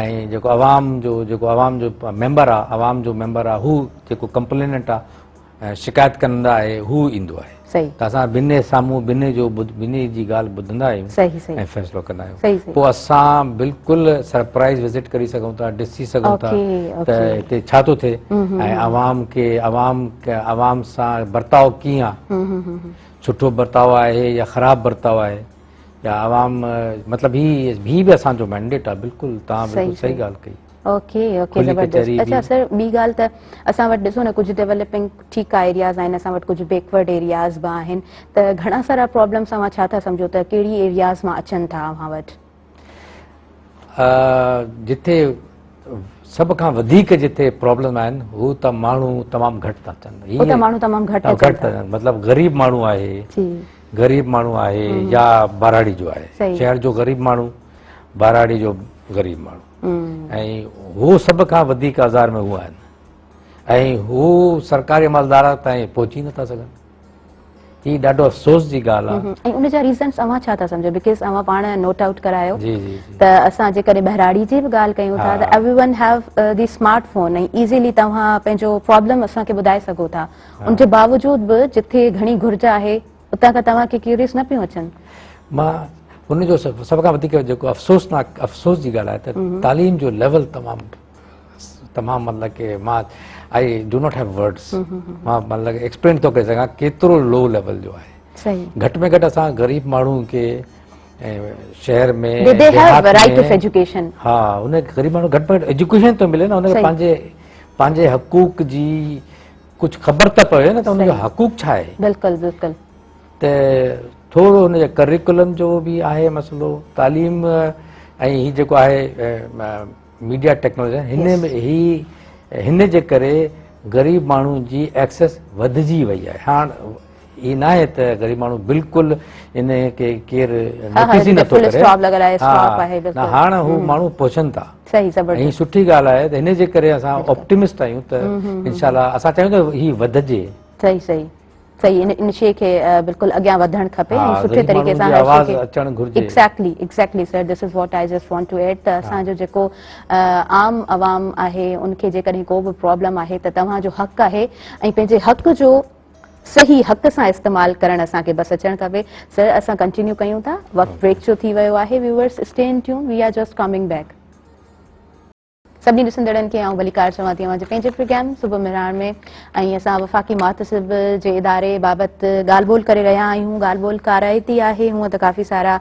۽ جيڪو عوام جو جيڪو عوام جو ميمبر آ عوام جو ميمبر آ هو جيڪو ڪمپليننٽ آ شڪايت ڪندا آهي هو ايندو آهي صحيح ته اسان ٻنهي سامهون ٻنهي جو ٻنهي جي ڳالهه ٻڌندا آهيون صحيح صحيح ۽ فيصلو ڪندا آهيون صحيح صحيح پوء اسان بلڪل سرپرائز وزٽ ڪري سگهون ٿا ڏسي سگهون ٿا ته هتي ڇا ٿو ٿئي ۽ عوام کي عوام عوام سان برتاء ڪيئن آ سٺو برتاء آهي يا خراب برتاء آهي يا عوام مطلب هي هي به اسان جو مينڊيٽ آ بلڪل توهان بلڪل صحيح ڳالهه ڪئي. اوڪي اوڪي زبردست اچها سر ٻي ڳالهه ته اسان وٽ ڏسو نه ڪجهه ڊيولپنگ ٺيڪ آ ايرياز آهن اسان وٽ ڪجهه بيڪورڊ ايرياز به آهن ته گهڻا سارا پرابلمس اوهان ڇا ٿا سمجهو ته ڪهڙي ايرياز مان اچن ٿا اوهان وٽ؟ جتي سڀ کان وڌيڪ جتي پرابلم آهن هو ته ماڻهو تمام گهٽ ٿا اچن هو ته ماڻهو تمام گهٽ گهٽ ٿا اچن مطلب غريب ماڻهو آهي جي غريب ماڻهو آهي يا ٻهراڙي جو آهي شهر جو غريب ماڻهو ٻهراڙي جو غريب ماڻهو ۽ هو سڀ کان وڌيڪ آزار ۾ هو آهن ۽ هو سرڪاري عملدار تائين پهچي نٿا سگهن هي ڏاڍو افسوس جي ڳالهه آهي. ۽ ان جا ريزنس اوهان ڇا ٿا سمجهو because اوهان پاڻ نوٽ آئوٽ ڪرايو جي جي ته اسان جيڪڏهن ٻهراڙي جي به ڳالهه ڪيون ٿا ته everyone have the smartphone ۽ easily توهان پنهنجو پرابلم اسان کي ٻڌائي سگهو ٿا ان جي باوجود به جتي گهڻي گهرج آهي اتان کان توهان کي ڪيوريز نه پيون اچن. مان ان جو سڀ کان وڌيڪ جيڪو افسوسناڪ افسوس جي ڳالهه آهي ته تعليم جو ليول تمام تمام مطلب ڪي مان I do not have words مان مطلب ايڪسپلين ٿو ڪري سگهان ڪيترو لو ليول جو آهي صحيح گهٽ ۾ گهٽ اسان غريب ماڻهو کي شهر ۾ they have right of education ها ان غريب ماڻهو گهٽ ۾ گهٽ ايجوڪيشن ٿو ملي نه ان کي پنهنجي پنهنجي حقوق جي ڪجهه خبر ته پوي نه ته ان جو حقوق ڇا آهي بلڪل بلڪل ته ٿورو ان جي ڪريڪولم جو به آهي مسئلو تعليم ۽ هي جيڪو آهي ميڊيا ٽيڪنالاجي هن ۾ هي هن جي ڪري غريب ماڻهو جي ايڪسيس وڌجي وئي آهي هاڻ هي نه آهي ته غريب ماڻهو بلڪل ان کي ڪير نوٽيس ئي نٿو ڪري نه هاڻ هو ماڻهو پهچن ٿا صحيح زبردست ۽ سٺي ڳالهه آهي ته هن جي ڪري اسان آپٽيمسٽ آهيون ته انشاء الله اسان چاهيون ته هي وڌجي صحيح صحيح صحيح ان ان شي کي بلڪل اڳيان وڌڻ کپي ۽ سٺي طريقي سان هر شي کي اچڻ گهرجي exactly exactly sir this is what I just want to add ته اسان جو جيڪو عام عوام آهي ان کي جيڪڏهن ڪو به پرابلم آهي ته توهان جو حق آهي ۽ پنهنجي حق جو صحيح حق سان استعمال ڪرڻ اسان کي بس اچڻ کپي سر اسان ڪنٽينيو ڪيون ٿا وقت بريڪ جو ٿي ويو آهي viewers stay in tune we are just coming back سڀني ڏسندڙن کي آئون ڀليڪار چوان ٿي اوهان جي پنهنجي پروگرام صبح مهراڻ ۾ ۽ اسان وفاقي محتسب جي اداري بابت ڳالهه ٻولهه ڪري رهيا آهيون. ڳالهه ٻولهه ڪارائتي آهي. هونء ته ڪافي سارا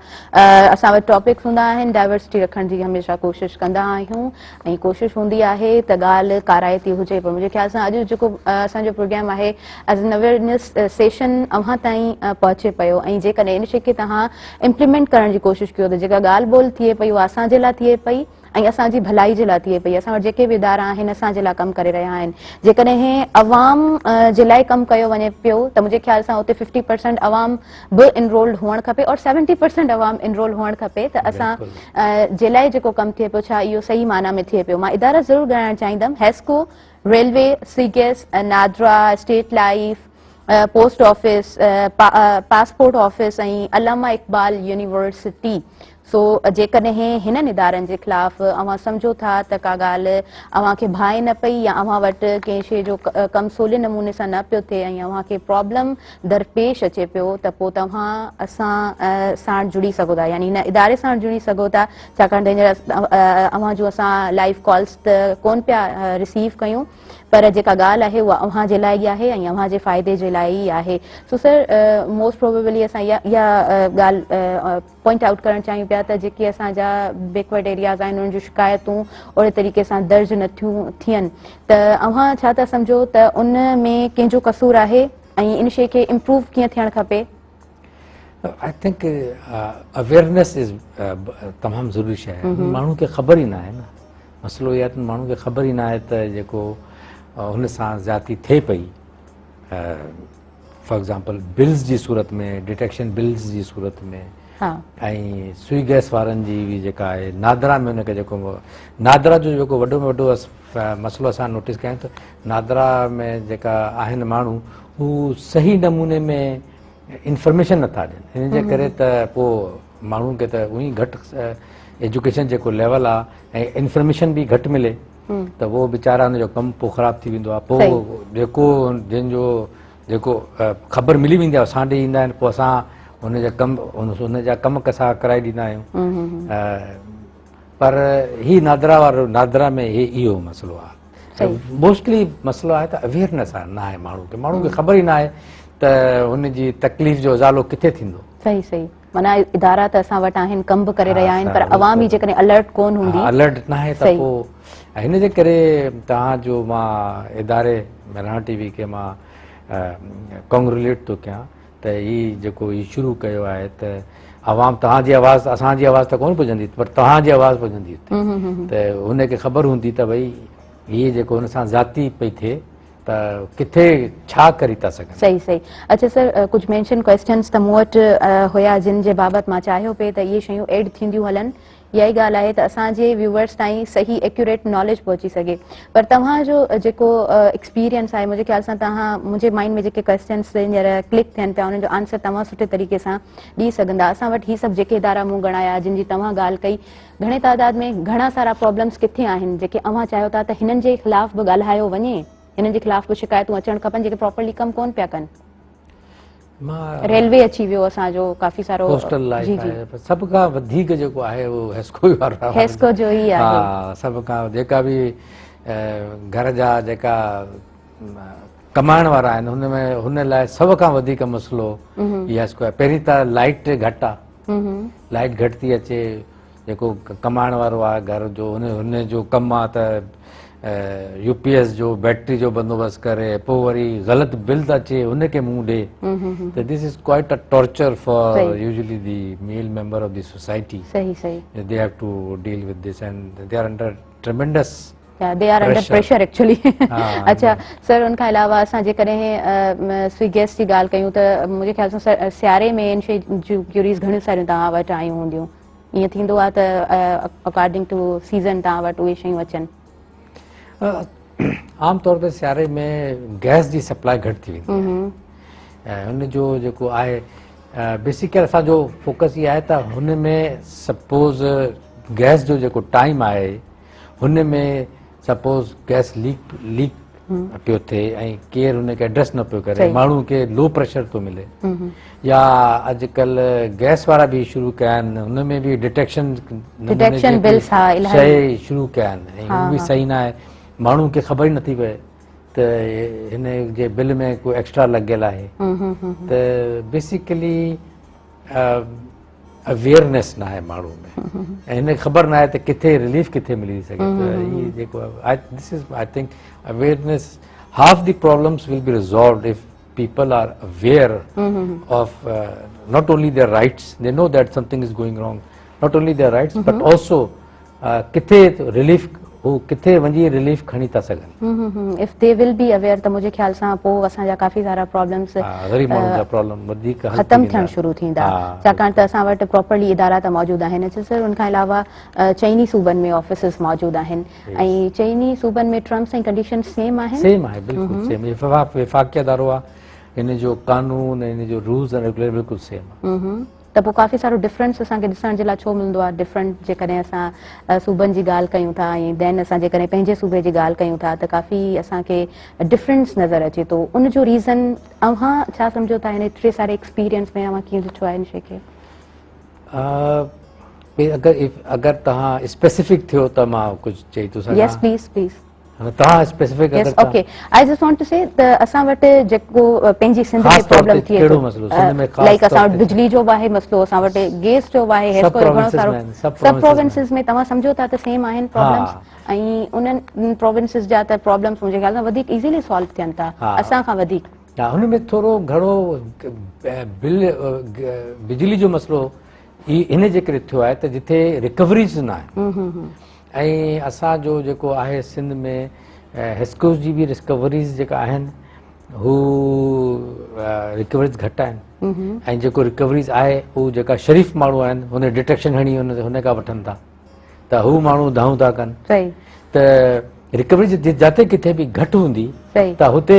اسان وٽ ٽاپڪس هوندا آهن، ڊائيورسٽي رکڻ جي هميشه ڪوشش ڪندا آهيون ۽ ڪوشش هوندي آهي ته ڳالهه ڪارائتي هجي پر منهنجي خيال سان اڄ جيڪو اسان جو پروگرام آهي ايز ان اويئرنيس سيشن اوهان تائين پهچي پيو ۽ جيڪڏهن ان شي کي توهان امپليمينٽ ڪرڻ جي ڪوشش ڪيو ته جيڪا ڳالهه ٻولهه ٿئي پئي اها اسان جي لاء ٿئي پئي ۽ اسان جي ڀلائي جي لاء ٿئي پئي، اسان وٽ جيڪي به ادارا آهن اسان جي لاء ڪم ڪري رهيا آهن، جيڪڏهن عوام جي لاء ڪم ڪيو وڃي پيو ته منهنجي خيال سان اتي ففٽي پرسنٽ عوام به انرولڊ هئڻ کپي اور سيونٽي پرسنٽ عوام انرول هئڻ کپي ته اسان جي لاء جيڪو ڪم ٿئي پيو ڇا اهو صحيح معنيٰ ۾ ٿئي پيو. مان ادارا ضرور ڳڻائڻ چاهيندم، HESCO, railway, C gas, NADRA, state life, post office, passport office ۽ Allama Iqbal university. سو جيڪڏهن هنن ادارن جي خلاف اوهان سمجهو ٿا ته ڪا ڳالهه اوهان کي ڀانئي نه پئي يا اوهان وٽ ڪنهن شيء جو ڪم سولي نموني سان نه پيو ٿئي ۽ اوهان کي پرابلم درپيش اچي پيو ته پوء توهان اسان ساڻ جڙي سگهو ٿا يعني هن اداري ساڻ جڙي سگهو ٿا ڇاڪاڻ ته هينئر اوهان جون اسان لائيو ڪالز ته ڪون پيا رسيو ڪيون پر جيڪا ڳالهه آهي اها اوهان جي لاء ئي آهي ۽ اوهان جي فائدي جي لاء ئي آهي. سو سر موسٽ پروبيبلي اسان اها ڳالهه پوائنٽ آئوٽ ڪرڻ چاهيون پيا ته جيڪي اسان جا بيڪورڊ ايرياز آهن انهن جون شڪايتون اهڙي طريقي سان درج نٿيون ٿين ته اوهان ڇا ٿا سمجهو ته ان ۾ ڪنهن جو قصور آهي ۽ ان شيء کي امپروو ڪيئن ٿيڻ کپي؟ I think awareness از تمام ضروري شيء آهي ماڻهو کي خبر ئي نه آهي نه مسئلو اهو آهي ته ماڻهو کي خبر ئي نه آهي ته جيڪو هن سان زيادتي ٿئي پئي فار ايگزامپل بلز جي صورت ۾ ڊيٽيڪشن بلز جي صورت ۾ ۽ سوئي گئس وارن جي به جيڪا آهي نادرا ۾ ان کي جيڪو نادرا جو جيڪو وڏو ۾ وڏو مسئلو اسان نوٽيس ڪيو ته نادرا ۾ جيڪا آهن ماڻهو هو صحيح نموني ۾ انفارميشن نٿا ڏين ان جي ڪري ته پوء ماڻهن کي ته اونئي گهٽ ايجوڪيشن جيڪو ليول آ ۽ انفارميشن به گهٽ ملي ته اهو ويچارا ان جو ڪم پوء خراب ٿي ويندو آ پوء جيڪو جن جو جيڪو خبر ملي ويندي آ اسان ڏي ايندا آهن پوء اسان ان جا ڪم ان جا ڪم ڪسا ڪرائي ڏيندا آهيون پر هي نادرا وارو نادرا ۾ هي اهو مسئلو آ موسٽلي مسئلو آهي ته اويئرنيس آهي نه آهي ماڻهو کي ماڻهو کي خبر ئي نه آهي ته هن جي تڪليف جو ازالو ڪٿي ٿيندو. صحيح صحيح معنيٰ ادارا ته اسان وٽ آهن ڪم به ڪري رهيا آهن پر عوام ئي جيڪڏهن الرٽ ڪون هوندي الرٽ نه آهي ته پوء هن جي ڪري توهان جو مان اداري مهراڻ ٽي وي کي مان ڪانگريوليٽ ٿو ڪيان ته هي جيڪو هي شروع ڪيو آهي ته عوام توهان جي آواز اسان جي آواز ته ڪونه پڄندي پر توهان جي آواز پڄندي اتي ته هن کي خبر هوندي ته ڀئي هي جيڪو هن سان زيادتي پئي ٿئي ته ڪٿي ڇا ڪري ٿا سگهن. صحيح صحيح اڇا سر ڪجهه مينشن ڪويسچنس ته مون وٽ هيا جن جي بابت مان چاهيو پئي ته اهي شيون ايڊ ٿينديون هلن اها ئي ڳالهه آهي ته اسان جي ويوئرس تائين صحيح ايڪيوريٽ ناليج پهچي سگهي پر توهان جو جيڪو ايڪسپيرينس آهي منهنجي خيال سان توهان منهنجي مائنڊ ۾ جيڪي ڪويسچنس هينئر ڪلڪ ٿين پيا انهن جو آنسر توهان سٺي طريقي سان ڏئي سگهندا اسان وٽ هي سڀ جيڪي ادارا مون ڳڻايا جن جي توهان ڳالهه ڪئي گهڻي تعداد ۾ گهڻا سارا پرابلمس ڪٿي آهن جيڪي اوهان چاهيو ٿا ته هنن جي خلاف به ڳالهايو وڃي هنن جي خلاف به شڪايتون اچڻ کپن جيڪي پراپرلي ڪم ڪون پيا ڪن. ريلوي اچي ويو اسان جو ڪافي سارو پوسٽل لائف آهي پر سڀ کان وڌيڪ جيڪو آهي اهو حيسڪو ئي وارو آهي حيسڪو جو ئي آهي ها سڀ کان جيڪا به گهر جا جيڪا ڪمائڻ وارا آهن هن ۾ هن لاء سڀ کان وڌيڪ مسئلو هي حيسڪو آهي پهرين ته لائٽ گهٽ آهي لائٽ گهٽ ٿي اچي جيڪو ڪمائڻ وارو آهي گهر جو ان هن جو ڪم آهي ته يو پي ايس جو بيٽري جو بندوبست ڪري پوء وري غلط بل ته اچي ان کي منهن ڏي ته this is quite a torture for usually the male member of the society صحيح صحيح they have to deal with this and they are under tremendous they are under pressure actually اڇا سر ان کان علاوه اسان جيڪڏهن سوئي گيس جي ڳالهه ڪيون ته منهنجي خيال سان سياري ۾ ان شي جون ڪيوريز گهڻيون ساريون توهان وٽ آيون هونديون ائين ٿيندو آهي ته اڪارڊنگ ٽو سيزن توهان وٽ اهي شيون اچن. عام طور تي سياري ۾ گئس جي سپلاء گهٽ ٿي ويندي آهي ۽ ان جو جيڪو آهي بيسيڪلي اسان جو فوڪس اها آهي ته هن ۾ سپوز گئس جو جيڪو ٽائيم آهي هن ۾ سپوز گئس ليڪ ليڪ پيو ٿئي ۽ ڪير ان کي ايڊريس نه پيو ڪري ماڻهو کي لو پريشر ٿو ملي يا اڄڪلهه گئس وارا به شروع ڪيا آهن هن ۾ به ڊٽيڪشن ڊٽيڪشن بلز ها شيء شروع ڪيا آهن ۽ هو به صحيح نه آهي ماڻهو کي خبر ئي نٿي پئي ته هن جي بل ۾ ڪو ايڪسٽرا لڳل آهي ته بيسيڪلي اويئرنيس نه آهي ماڻهو ۾ ۽ هن کي خبر نه آهي ته ڪٿي رليف ڪٿي ملي سگهي ته هي جيڪو آهي this is I think awareness half the problems will be resolved if people are aware of not only their rights they know that something is going wrong not only their rights but also ڪٿي relief هو ڪٿي وڃي relief کڻي ٿا سگهن. If the will be aware ته منهنجي خيال سان پوء اسان جا ڪافي سارا پرابلمس غريب ماڻهن جا پرابلم وڌيڪ ختم ٿيڻ شروع ٿيندا ڇاڪاڻ ته اسان وٽ پراپرلي ادارا ته موجود آهن. اڇا سر ان کان علاوه چئني صوبن ۾ آفيسز موجود آهن ۽ چئني صوبن ۾ ٽرمس ۽ ڪنڊيشن سيم آهن؟ سيم آهي بلڪل سيم وفاقي ادارو آهي ان جو قانون ان جو رولز ۽ ريگوليشن بلڪل سيم آهي. ته پوء ڪافي سارو ڊفرنس اسان کي ڏسڻ جي لاء ڇو ملندو آهي ڊفرنٽ جيڪڏهن اسان صوبن جي ڳالهه ڪيون ٿا ۽ دين اسان جيڪڏهن پنهنجي صوبي جي ڳالهه ڪيون ٿا ته ڪافي اسان کي ڊفرنس نظر اچي ٿو ان جو ريزن اوهان ڇا سمجهو ٿا هن ايتري ساري ايڪسپيرينس ۾ اوهان ڪيئن ڏٺو آهي ان شي کي؟ اگر اگر توهان اسپيسيفڪ ٿيو ته مان ڪجهه چئي ٿو سگهان. Yes please please. توهان اسپيسيفڪ اگر okay I just want to say ته اسان وٽ جيڪو پنهنجي سنڌ ۾ پرابلم ٿئي ڪهڙو مسئلو سنڌ ۾ خاص لائڪ اسان وٽ بجلي جو به آهي مسئلو اسان وٽ گيس جو به آهي هيسڪو جو گهڻو سارو سڀ پروونسز ۾ توهان سمجهو ٿا ته سيم آهن پرابلمس ۽ انهن پروونسز جا ته پرابلمس منهنجي خيال سان وڌيڪ ايزيلي سالو ٿين ٿا اسان کان وڌيڪ. ها هن ۾ ٿورو گهڻو بل بجلي جو مسئلو هي ان جي ڪري ٿيو آهي ته جتي رڪوريز نه آهن ۽ اسان جو جيڪو آهي سنڌ ۾ هيسڪوز جي به رڪوريز جيڪا آهن هو رڪوريز گهٽ آهن ۽ جيڪو رڪوريز آهي هو جيڪا شريف ماڻهو آهن هن ڊٽيڪشن هڻي هن کان وٺن ٿا ته هو ماڻهو دانهون ٿا ڪن ته رڪوري جتي ڪٿي به گهٽ هوندي ته هتي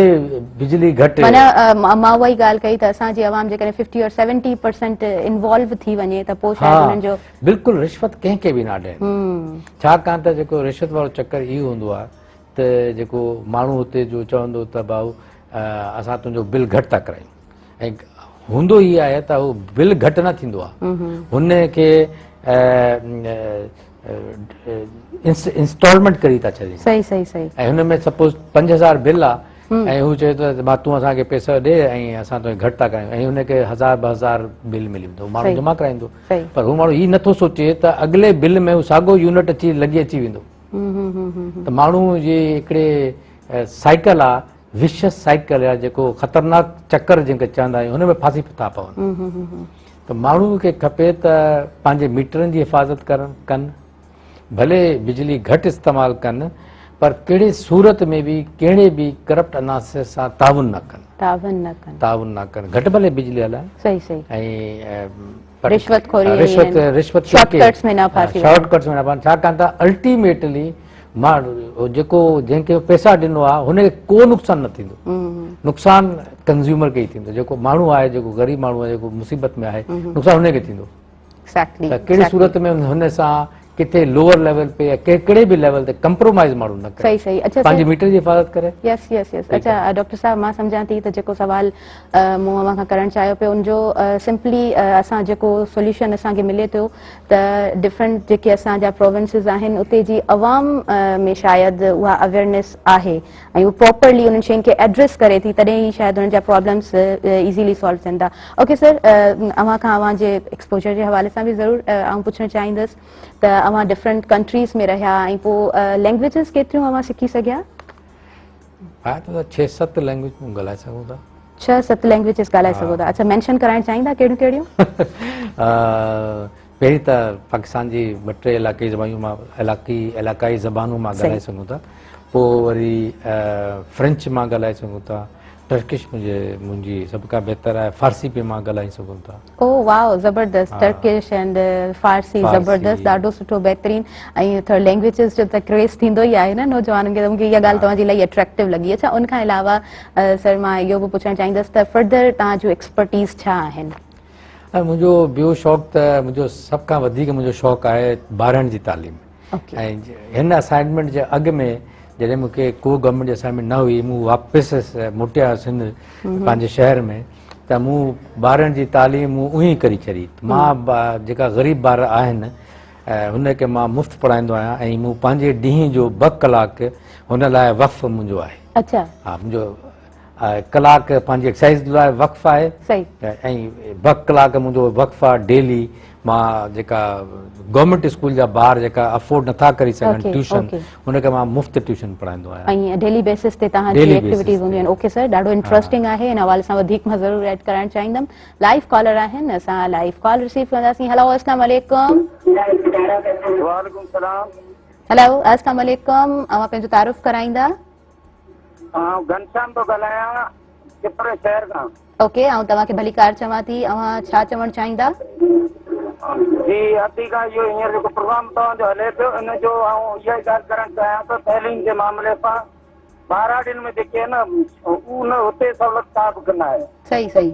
بجلي گهٽ. معنيٰ مان اها ئي ڳالهه ڪئي ته اسان جي عوام جيڪڏهن 50 اور 70% انوالو ٿي وڃي ته پوء شايد انهن جو. بلڪل رشوت ڪنهن کي به نه ڏين، ڇاڪاڻ ته جيڪو رشوت وارو چڪر اهو هوندو آهي ته جيڪو ماڻهو هتي جو چوندو ته ڀائو اسان تنهنجو بل گهٽ ٿا ڪرايون ۽ هوندو هي آهي ته هو بل گهٽ نه ٿيندو آهي، هن کي انسٽالمينٽ ڪري ٿا ڇڏين. صحيح صحيح صحيح. ۽ هن ۾ سپوز 5000 بل آ ۽ هو چئي ٿو ته تون اسان کي پئسا ڏي ۽ اسان توکي گهٽ ٿا ڪرايون ۽ هن کي 1000 2000 بل ملي ويندو، ماڻهو جمع ڪرائيندو، پر هو ماڻهو هي نٿو سوچي ته اڳلي بل ۾ هو ساڳو يونٽ اچي لڳي اچي ويندو. ته ماڻهو جي هڪڙي سائيڪل آ، وشس سائيڪل يا جيڪو خطرناڪ چڪر جنهن کي چوندا آهيون، هن ۾ ڦاسي ٿا پون. ته ماڻهو کي کپي ته پنهنجي ميٽرن جي حفاظت ڪن، ڀلي بجلي گهٽ استعمال ڪن، پر ڪهڙي صورت ۾ به ڪهڙي به ڪرپٽ عناصر سان تعاون نه ڪن. تعاون نه ڪن. تعاون نه ڪن، گهٽ ڀلي بجلي هلائن. صحيح صحيح. ۽ رشوت خوري رشوت رشوت شارٽ ڪٽس ۾ نه ڦاسي شارٽ ڪٽس ۾ نه ڦاسي، ڇاڪاڻ ته الٽيميٽلي ماڻهو جيڪو جنهن کي پئسا ڏنو آهي هن کي ڪو نقصان نه ٿيندو، نقصان ڪنزيومر کي ئي ٿيندو، جيڪو ماڻهو آهي، جيڪو غريب ماڻهو آهي، جيڪو مصيبت ۾ آهي، نقصان هن کي ٿيندو. ته ڪهڙي صورت ۾ هن سان ڪٿي لوئر ليول تي يا ڪهڙي به ليول تي ڪمپرومائز ماڻهو نه ڪري. صحيح صحيح. اڇا پنهنجي ميٽر جي حفاظت ڪري. Yes yes yes. اڇا ڊاڪٽر صاحب مان سمجهان ٿي ته جيڪو سوال مون اوهان کان ڪرڻ چاهيو پيو ان جو سمپلي اسان جيڪو سوليوشن اسان کي ملي ٿو ته ڊفرنٽ جيڪي اسان جا پروونسز آهن اتي جي عوام ۾ شايد اها اويئرنيس آهي ۽ هو پراپرلي انهن شين کي ايڊريس ڪري ٿي تڏهن ئي شايد انهن جا پرابلمس ايزيلي سالو ٿين ٿا. اوڪي سر اوهان کان اوهان جي ايڪسپوجر جي حوالي سان به ضرور آئون پڇڻ چاهيندس ته اوهان ڊفرنٽ ڪنٽريز ۾ رهيا ۽ پوء لينگويجز ڪيتريون اوهان سکي سگهيا؟ ها ته 6 7 لينگويج مون ڳالهائي سگهون ٿا. 6 7 لينگويجز ڳالهائي سگهو ٿا. اڇا مينشن ڪرائڻ چاهيندا ڪهڙيون ڪهڙيون؟ پهرين ته پاڪستان جي 2 3 علاقائي زبانون مان علاقي علاقائي زبانون مان ڳالهائي سگهون ٿا، پوء وري فرينچ مان ڳالهائي سگهون ٿا، ٽرڪش منهنجي سڀ کان بهتر آهي، فارسي به مان ڳالهائي سگهون ٿا. او واو زبردست، ٽرڪش اينڊ فارسي زبردست، ڏاڍو سٺو بهترين. ۽ ٿورو لينگويجز جو ته ڪريز ٿيندو ئي آهي نه نوجوانن کي، ته مونکي اها ڳالهه توهان جي الاهي اٽريڪٽو لڳي. اڇا ان کان علاوه سر مان اهو به پڇڻ چاهيندس ته فردر توهان جون ايڪسپرٽيز ڇا آهن؟ منهنجو ٻيو شوق ته منهنجو سڀ کان وڌيڪ منهنجو شوق آهي ٻارن جي تعليم. ۽ هن اسائنمينٽ جي اڳ ۾ جڏهن مون کي ڪو گورنمينٽ جي اسائنمينٽ نه هئي، مون واپس موٽيا سنڌ پنهنجي شهر ۾ ته مون ٻارن جي تعليم مون اونهي ڪري ڇڏي. مان جيڪا غريب ٻار آهن هن کي مان مفت پڙهائيندو آهيان ۽ مون پنهنجي ڏينهن جو 2 ڪلاڪ هن لاء وقف منهنجو آهي. ها منهنجو ڪلاڪ پنهنجي ايڪسرسائز لاء وقف آهي ۽ 2 ڪلاڪ منهنجو وقف آهي ڊيلي. مان جيڪا گورنمينٽ اسڪول جا ٻار جيڪا افورڊ نٿا ڪري سگهن ٽيوشن، ان کي مان مفت ٽيوشن پڙهائيندو آهيان. ۽ ڊيلي بيسس تي توهان جي ايڪٽيوٽيز هونديون آهن. اوڪي سر ڏاڍو انٽرسٽنگ آهي، ان حوالي سان وڌيڪ مان ضرور ايڊ ڪرائڻ چاهيندم. لائيو ڪالر آهن، اسان لائيو ڪال رسيو ڪنداسين. هلو السلام عليڪم. وعليڪم السلام. هلو السلام عليڪم، اوهان پنهنجو تعارف ڪرائيندا؟ آئون گهنشام ٿو ڳالهايان ڪپري شهر کان. اوڪي آئون توهان کي ڀليڪار چوان ٿي، اوهان ڇا چوڻ چاهيندا؟ جي عتيقه اهو هينئر جيڪو پروگرام توهان جو هلي پيو ان جو آئون اها ئي ڳالهه ڪرڻ چاهيان ته تعليم جي معاملي سان ٻهراڙين ۾ جيڪي آهن نه ان اتي سهولت ڪا به ڪونه آهي. صحيح صحيح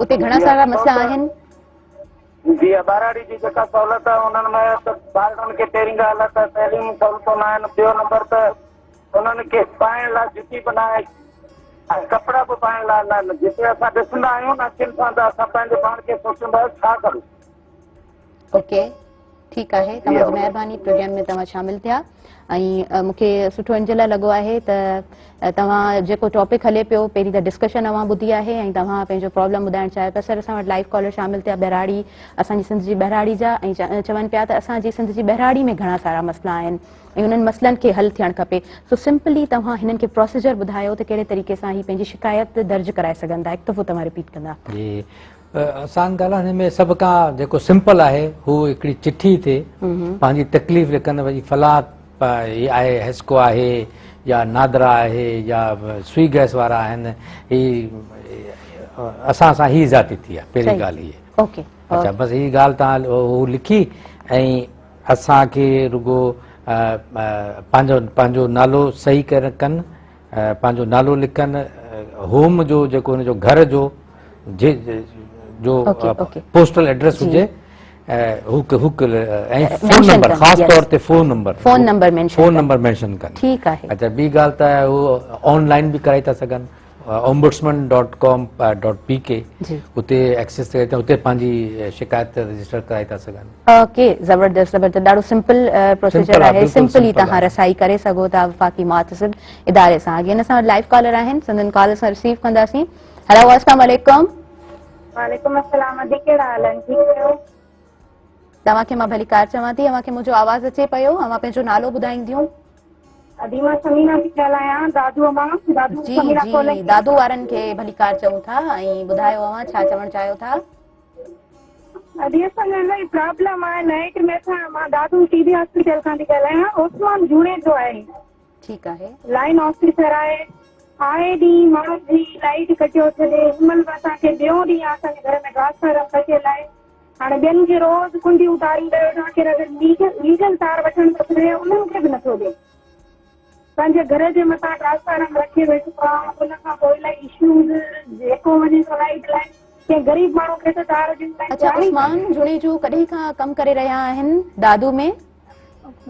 اتي گهڻا سارا مسئلا آهن. جي ها ٻهراڙي جي جيڪا سهولت آهي انهن ۾ ته ٻارڙن کي پهرين ڳالهه آهي ته تعليمي سهولتون نه آهن ٻيو نمبر ته انهن کي پائڻ لاء جتي به ناهي ۽ ڪپڙا به پائڻ لاء ناهن. جتي اسان ڏسندا آهيون نه اکين سان ته اسان پنهنجي پاڻ کي سوچيندا آهيون ڇا ڪريون. اوڪي ٺيڪ آهي توهان جي مهرباني پروگرام ۾ توهان شامل ٿيا ۽ مون کي سٺو ان جي لاء لڳو آهي ته توهان جيڪو ٽاپڪ هلي پيو پهرين ته ڊسڪشن اوهان ٻڌي آهي ۽ توهان پنهنجو پرابلم ٻڌائڻ چاهيو پيا. سر اسان وٽ لائيو ڪالر شامل ٿيا ٻهراڙي اسان جي سنڌ جي ٻهراڙي جا ۽ چون پيا ته اسان جي سنڌ جي ٻهراڙي ۾ گهڻا سارا مسئلا آهن ۽ انهن مسئلن کي حل ٿيڻ کپي. سو سمپلي توهان هنن کي پروسيجر ٻڌايو ته ڪهڙي طريقي سان هي پنهنجي شڪايت درج ڪرائي سگهن ٿا. هڪ دفعو توهان رپيٽ ڪندا. جي آسان ڳالهه آهي، هن ۾ سڀ کان جيڪو سمپل آهي هو هڪڙي چٺي تي پنهنجي تڪليف لکن، ڀئي فلاں هي آهي حيسڪو آهي يا نادرا آهي يا سوئي گئس وارا آهن، هي اسان سان هي زيادتي ٿي آهي، پهرين ڳالهه هي. اڇا بس هي ڳالهه توهان هو لکي ۽ اسان کي رڳو پنهنجو پنهنجو نالو صحيح ڪري ڪن پنهنجو نالو لکن هوم جو جيڪو هن جو گهر جو جو پوسٽل ايڊريس هجي هو هو ۽ فون نمبر خاص طور تي phone number phone number mention phone number mention ڪن ٺيڪ آهي اچها ٻي ڳالهه ته هو آن لائن به ڪرائي ٿا سگهن Ombudsman dot com dot P K اتي ايڪسيس ڪري اتي پنهنجي شڪايت رجسٽر ڪرائي ٿا سگهن. اوڪي زبردست زبردست ڏاڍو سمپل پروسيجر آهي سمپلي توهان رسائي ڪري سگهو ٿا وفاقي محتسب اداري سان. اڳي اسان وٽ لائيو ڪالر آهن سندن ڪال اسان رسيو ڪنداسين. هلو السلام عليڪم. وعليڪم السلام ادي ڪهڙا حال آهن ٺيڪ آهيو؟ توهان کي مان ڀليڪار چوان ٿي اوهان کي منهنجو آواز اچي پيو اوهان پنهنجو نالو ٻڌائينديون؟ ادي مان ثمينه ٿي ڳالهايان دادو مان دادو جي جي دادو وارن کي ڀليڪار چئون ٿا ۽ ٻڌايو اوهان ڇا چوڻ چاهيو ٿا؟ ادي اسان جو الاهي پرابلم آهي نائٽ ۾ اسان مان دادو ٽي بي هاسپيٽل کان ٿي ڳالهايان عثمان جوڻيجو آهي ٺيڪ آهي لائن آفيسر آهي آئي ڏينهن ماڻهن جي لائيٽ ڪٽيو ڇڏي هن مهل به اسان کي ٻيون ڏينهن آهي اسان جي گهر ۾ ٽرانسفارم ڪٽيل آهي هاڻي ٻين کي روز ڪنڊيون تاريون ڏيو ويٺو آخر اگر ليگل تار وٺڻ ٿو گهري انهن کي به نٿو ڏي پنهنجي گهر جي مٿان ٽرانسفارم رکي ويٺو آهي ان کان پوء الائي اشوز جيڪو وڃي ٿو لائيٽ لاء ڪنهن غريب ماڻهو کي ته تار جي لائين اچها عثمان جوڻيجو ڪڏهن کان ڪم ڪري رهيا آهن دادو ۾؟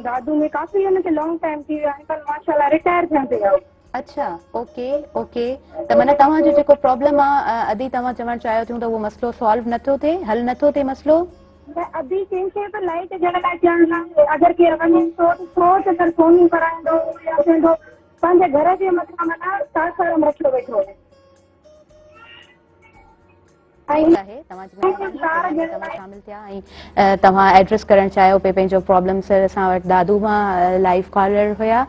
دادو ۾ ڪافي هن کي لانگ ٽائيم ٿي ويو آهي پر ماشاءالله رٽائر ٿيڻ تي آهي. اڇا اوڪي اوڪي ته معنيٰ توهان جو جيڪو پرابلم آ ادي توهان چوڻ چاهيو ٿيون ته اهو مسئلو سالو نٿو ٿئي حل نٿو ٿئي مسئلو. نه ادي ڪنهن کي به لائيٽ ڏيڻ لاء چيل ناهي اگر ڪير وڃي ٿو ته سوچ اگر فونون ڪرائيندو يا چوندو پنهنجي گهر جي مٿان معنيٰ ٽرانسفارم رکيو ويٺو آهي. ٺيڪ آهي توهان جي مهرباني پروگرام ۾ توهان شامل ٿيا ۽ توهان ايڊريس ڪرڻ چاهيو پئي پنهنجو پرابلم سر اسان وٽ دادو مان لائيو ڪالر هيا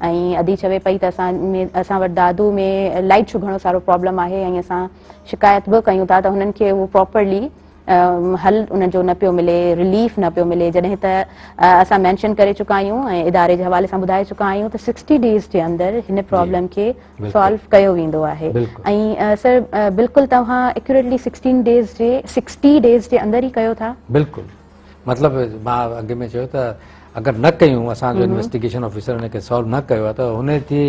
۽ ادي چوي پئي ته اسان ۾ اسان وٽ دادو ۾ لائيٽ جو گهڻو سارو پرابلم آهي ۽ اسان شڪايت به ڪيون ٿا ته هنن کي اهو پراپرلي حل انهن جو نه پيو ملي رليف نه پيو ملي جڏهن ته اسان مينشن ڪري چڪا آهيون ۽ اداري جي حوالي سان ٻڌائي چڪا آهيون ته سڪسٽي ڊيز جي اندر هن پرابلم کي سالو ڪيو ويندو آهي ۽ سر بلڪل توهان ايڪيوريٽلي سڪسٽين ڊيز جي سڪسٽي ڊيز جي اندر ئي ڪيو ٿا. بلڪل مطلب مان اڳ ۾ چيو ته اگر نه ڪيون اسان جو انويسٽيگيشن آفيسر ان کي سالو نه ڪيو آهي ته هن جي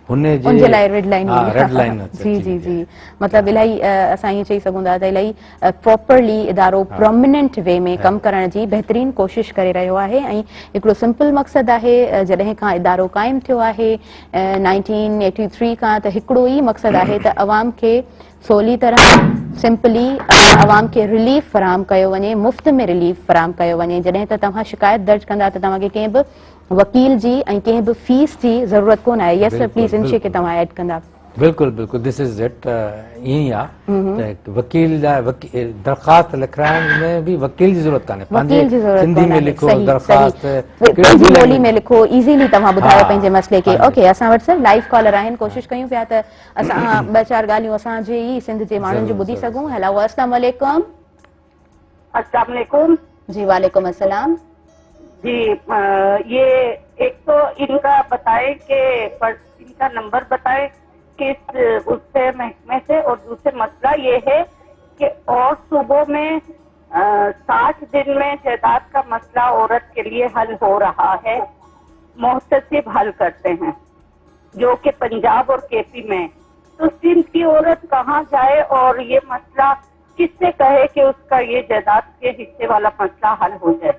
هن جي ان جي لاء ريڊ لائن ها ريڊ لائن جي جي جي مطلب الاهي اسان ائين چئي سگهون ٿا ته الاهي پراپرلي ادارو پروميننٽ وي ۾ ڪم ڪرڻ جي بهترين ڪوشش ڪري رهيو آهي ۽ هڪڙو سمپل مقصد آهي جڏهن کان ادارو قائم ٿيو آهي 1983 کان ته هڪڙو ئي مقصد آهي ته عوام کي سولي طرح سمپلي عوام کي رليف فراهم ڪيو وڃي مفت ۾ رليف فراهم ڪيو وڃي جڏهن ته توهان شڪايت درج ڪندا ته توهان کي ڪنهن به وڪيل جي ۽ ڪنهن به فيس جي ضرورت ڪونه آهي يس سر پليز ان شي کي توهان ايڊ ڪندا. بلڪل بلڪل دس از it ائين ئي آ ته وڪيل لاء درخواست لکرائڻ ۾ به وڪيل جي ضرورت ڪانهي پنهنجي سنڌي ۾ لکو درخواست پنهنجي ٻولي ۾ لکو ايزيلي توهان ٻڌايو پنهنجي مسئلي کي اوڪي اسان وٽ سر لائيو ڪالر آهن ڪوشش ڪيون پيا ته اسان ٻه چار ڳالهيون اسان جي ئي سنڌ جي ماڻهن جون ٻڌي سگهون هيلو السلام عليڪم. السلام عليڪم. جي وعليڪم السلام. جي ये एक तो इनका बताएं कि इनका नंबर बताएं किस उससे महकमे से और दूसरे मसला ये है कि और सूबों में 60 दिन में जायदाद का मसला औरत के लिए हल हो रहा है, मोहतसिब हल करते हैं जो कि पंजाब और केपी में, तो सिंध की औरत कहाँ जाए और ये मसला किससे कहे कि उसका ये जायदाद के हिस्से वाला मसला हल हो जाए।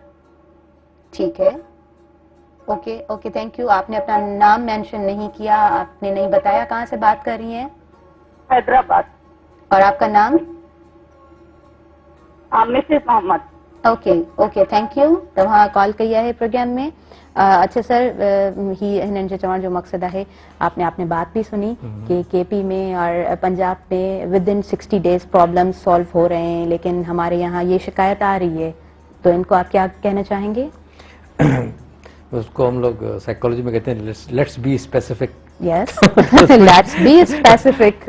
ठीक है, ओके ओके thank you. आपने अपना नाम मेंशन नहीं किया, आपने नहीं बताया कहाँ से बात कर रही हैं? हैदराबाद। और आपका नाम? Mrs Mohammad. Okay okay thank you. तव्हां कॉल कई आहे प्रोग्राम में। अच्छा सर, ही हिननि जो चवण जो मक़सदु आहे, आपने आपने बात भी सुनी कि केपी में और पंजाब में with in 60 days problem solve हो रहे हैं, लेकिन हमारे यहाँ ये शिकायत आ रही है, तो इनको आप क्या कहना चाहेंगे? उसको हम लोग साइकोलॉजी में कहते हैं let's be specific. Yes, let's be specific.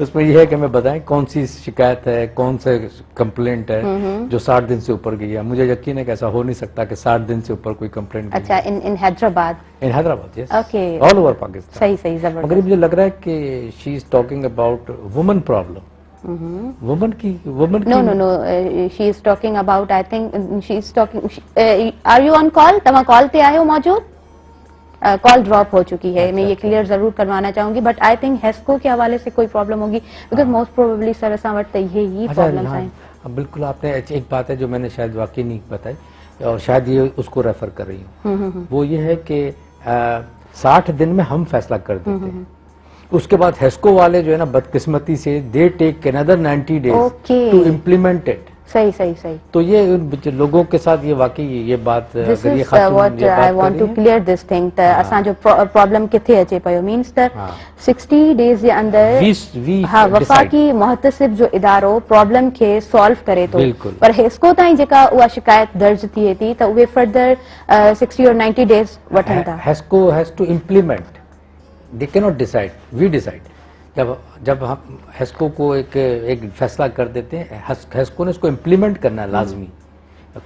उसमें यह है कि हमें बताएं कौन सी शिकायत है, कौन से कंप्लेंट है जो 60 दिन से ऊपर गई है। मुझे यकीन है कि ऐसा हो नहीं सकता कि 60 दिन से ऊपर कोई कंप्लेंट। अच्छा, in Hyderabad. In Hyderabad, yes. Okay. All over Pakistan. सही सही, जबरदस्त। मगर मुझे लग रहा है कि she is talking about woman problem. Woman की woman no no no she is talking about I think she is talking are you on call तव्हां कॉल ते आहियो मौजूद कॉल ड्रॉप हो चुकी है मैं ये क्लियर जरूर करवाना चाहूंगी बट I think HESCO के हवाले से कोई प्रॉब्लम होगी because most probably sir असां वटि त इहे ई प्रॉब्लम्स आहिनि। बिल्कुल आपने एक बात है जो मैंने शायद वाकई नहीं बताई और शायद ये उसको रेफर कर रही हूँ वो ये है कि 60 दिन में हम फैसला कर देते हैं उसके बाद हेस्को वाले जो है ना बदकिस्मती से they take another 90 days to implement it. सही सही सही। तो ये उन लोगों के साथ ये वाकई ये बात अगर ये खातून ये बात I want to clear this thing त असां जो प्रॉब्लम किथे अचे पयो मींस त 60 डेज जे अंदर हा वफाकी मुहतसिब जो इदारो प्रॉब्लम खे सॉल्व करे थो पर हेस्को ताईं जेका उहा शिकायत दर्ज थिए थी त उहे फर्दर 60 और 90 डेज वठनि था। HESCO has to implement, they can not decide, we decide. जब जब हम हेस्को को एक एक फैसला कर देते हैं, हेस्को ने इसको इम्प्लीमेंट करना है लाजमी,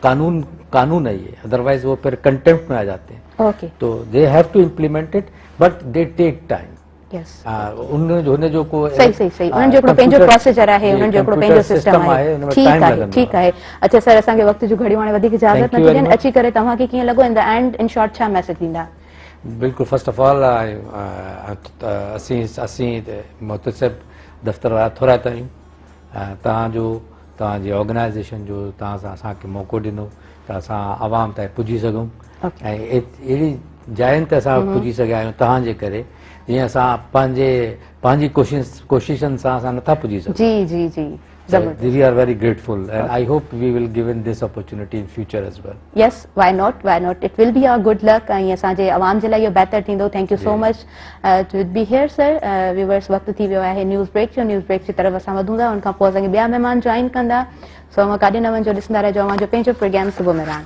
कानून कानून है ये, अदरवाइज वो फिर कंटेम्प्ट में आ जाते हैं। ओके तो they have to implement it but they take time. Yes उन्होंने जो को सही सही सही उन्हनि जो हिकिड़ो पंहिंजो प्रोसीजर आहे, उन्हनि जो हिकिड़ो पंहिंजो सिस्टम आहे। ठीकु आहे ठीकु आहे। अच्छा सर असांखे वक़्त जूं घड़ियूं हाणे वधीक इजाज़त नथी ॾियनि, अची करे तव्हांखे कीअं लॻो in the end in short छा मैसेज ॾींदा? बिल्कुल फर्स्ट ऑफ ऑल असीं असीं मुहतसिब दफ़्तर वारा थोराइता आहियूं तव्हांजो तव्हांजी ऑर्गेनाइज़ेशन जो तव्हां सां असांखे मौक़ो ॾिनो त असां आवाम ताईं पुॼी सघूं ऐं अहिड़ी जायुनि ते असां पुॼी सघिया आहियूं तव्हांजे करे, जीअं असां पंहिंजे पंहिंजी कोशिश कोशिशनि सां असां नथा पुॼी सघूं। जी जी जी We are very grateful and I hope we will given this opportunity in future as well. Yes, why not? Why not? It will be our good luck ऐं असांजे अवाम जे लाइ इहो बहितर थींदो। Thank you so much to be here sir. Viewers वक़्तु थी वियो आहे न्यूज़ ब्रेक जो, न्यूज़ ब्रेक जी तरफ़ असां वधूं था, उन खां पोइ असांखे ॿिया महिमान जॉइन कंदा। सो अव्हां काॾे न वञिजो, ॾिसंदा रहिजो अव्हांजो पंहिंजो प्रोग्राम सुबुह मेहरान।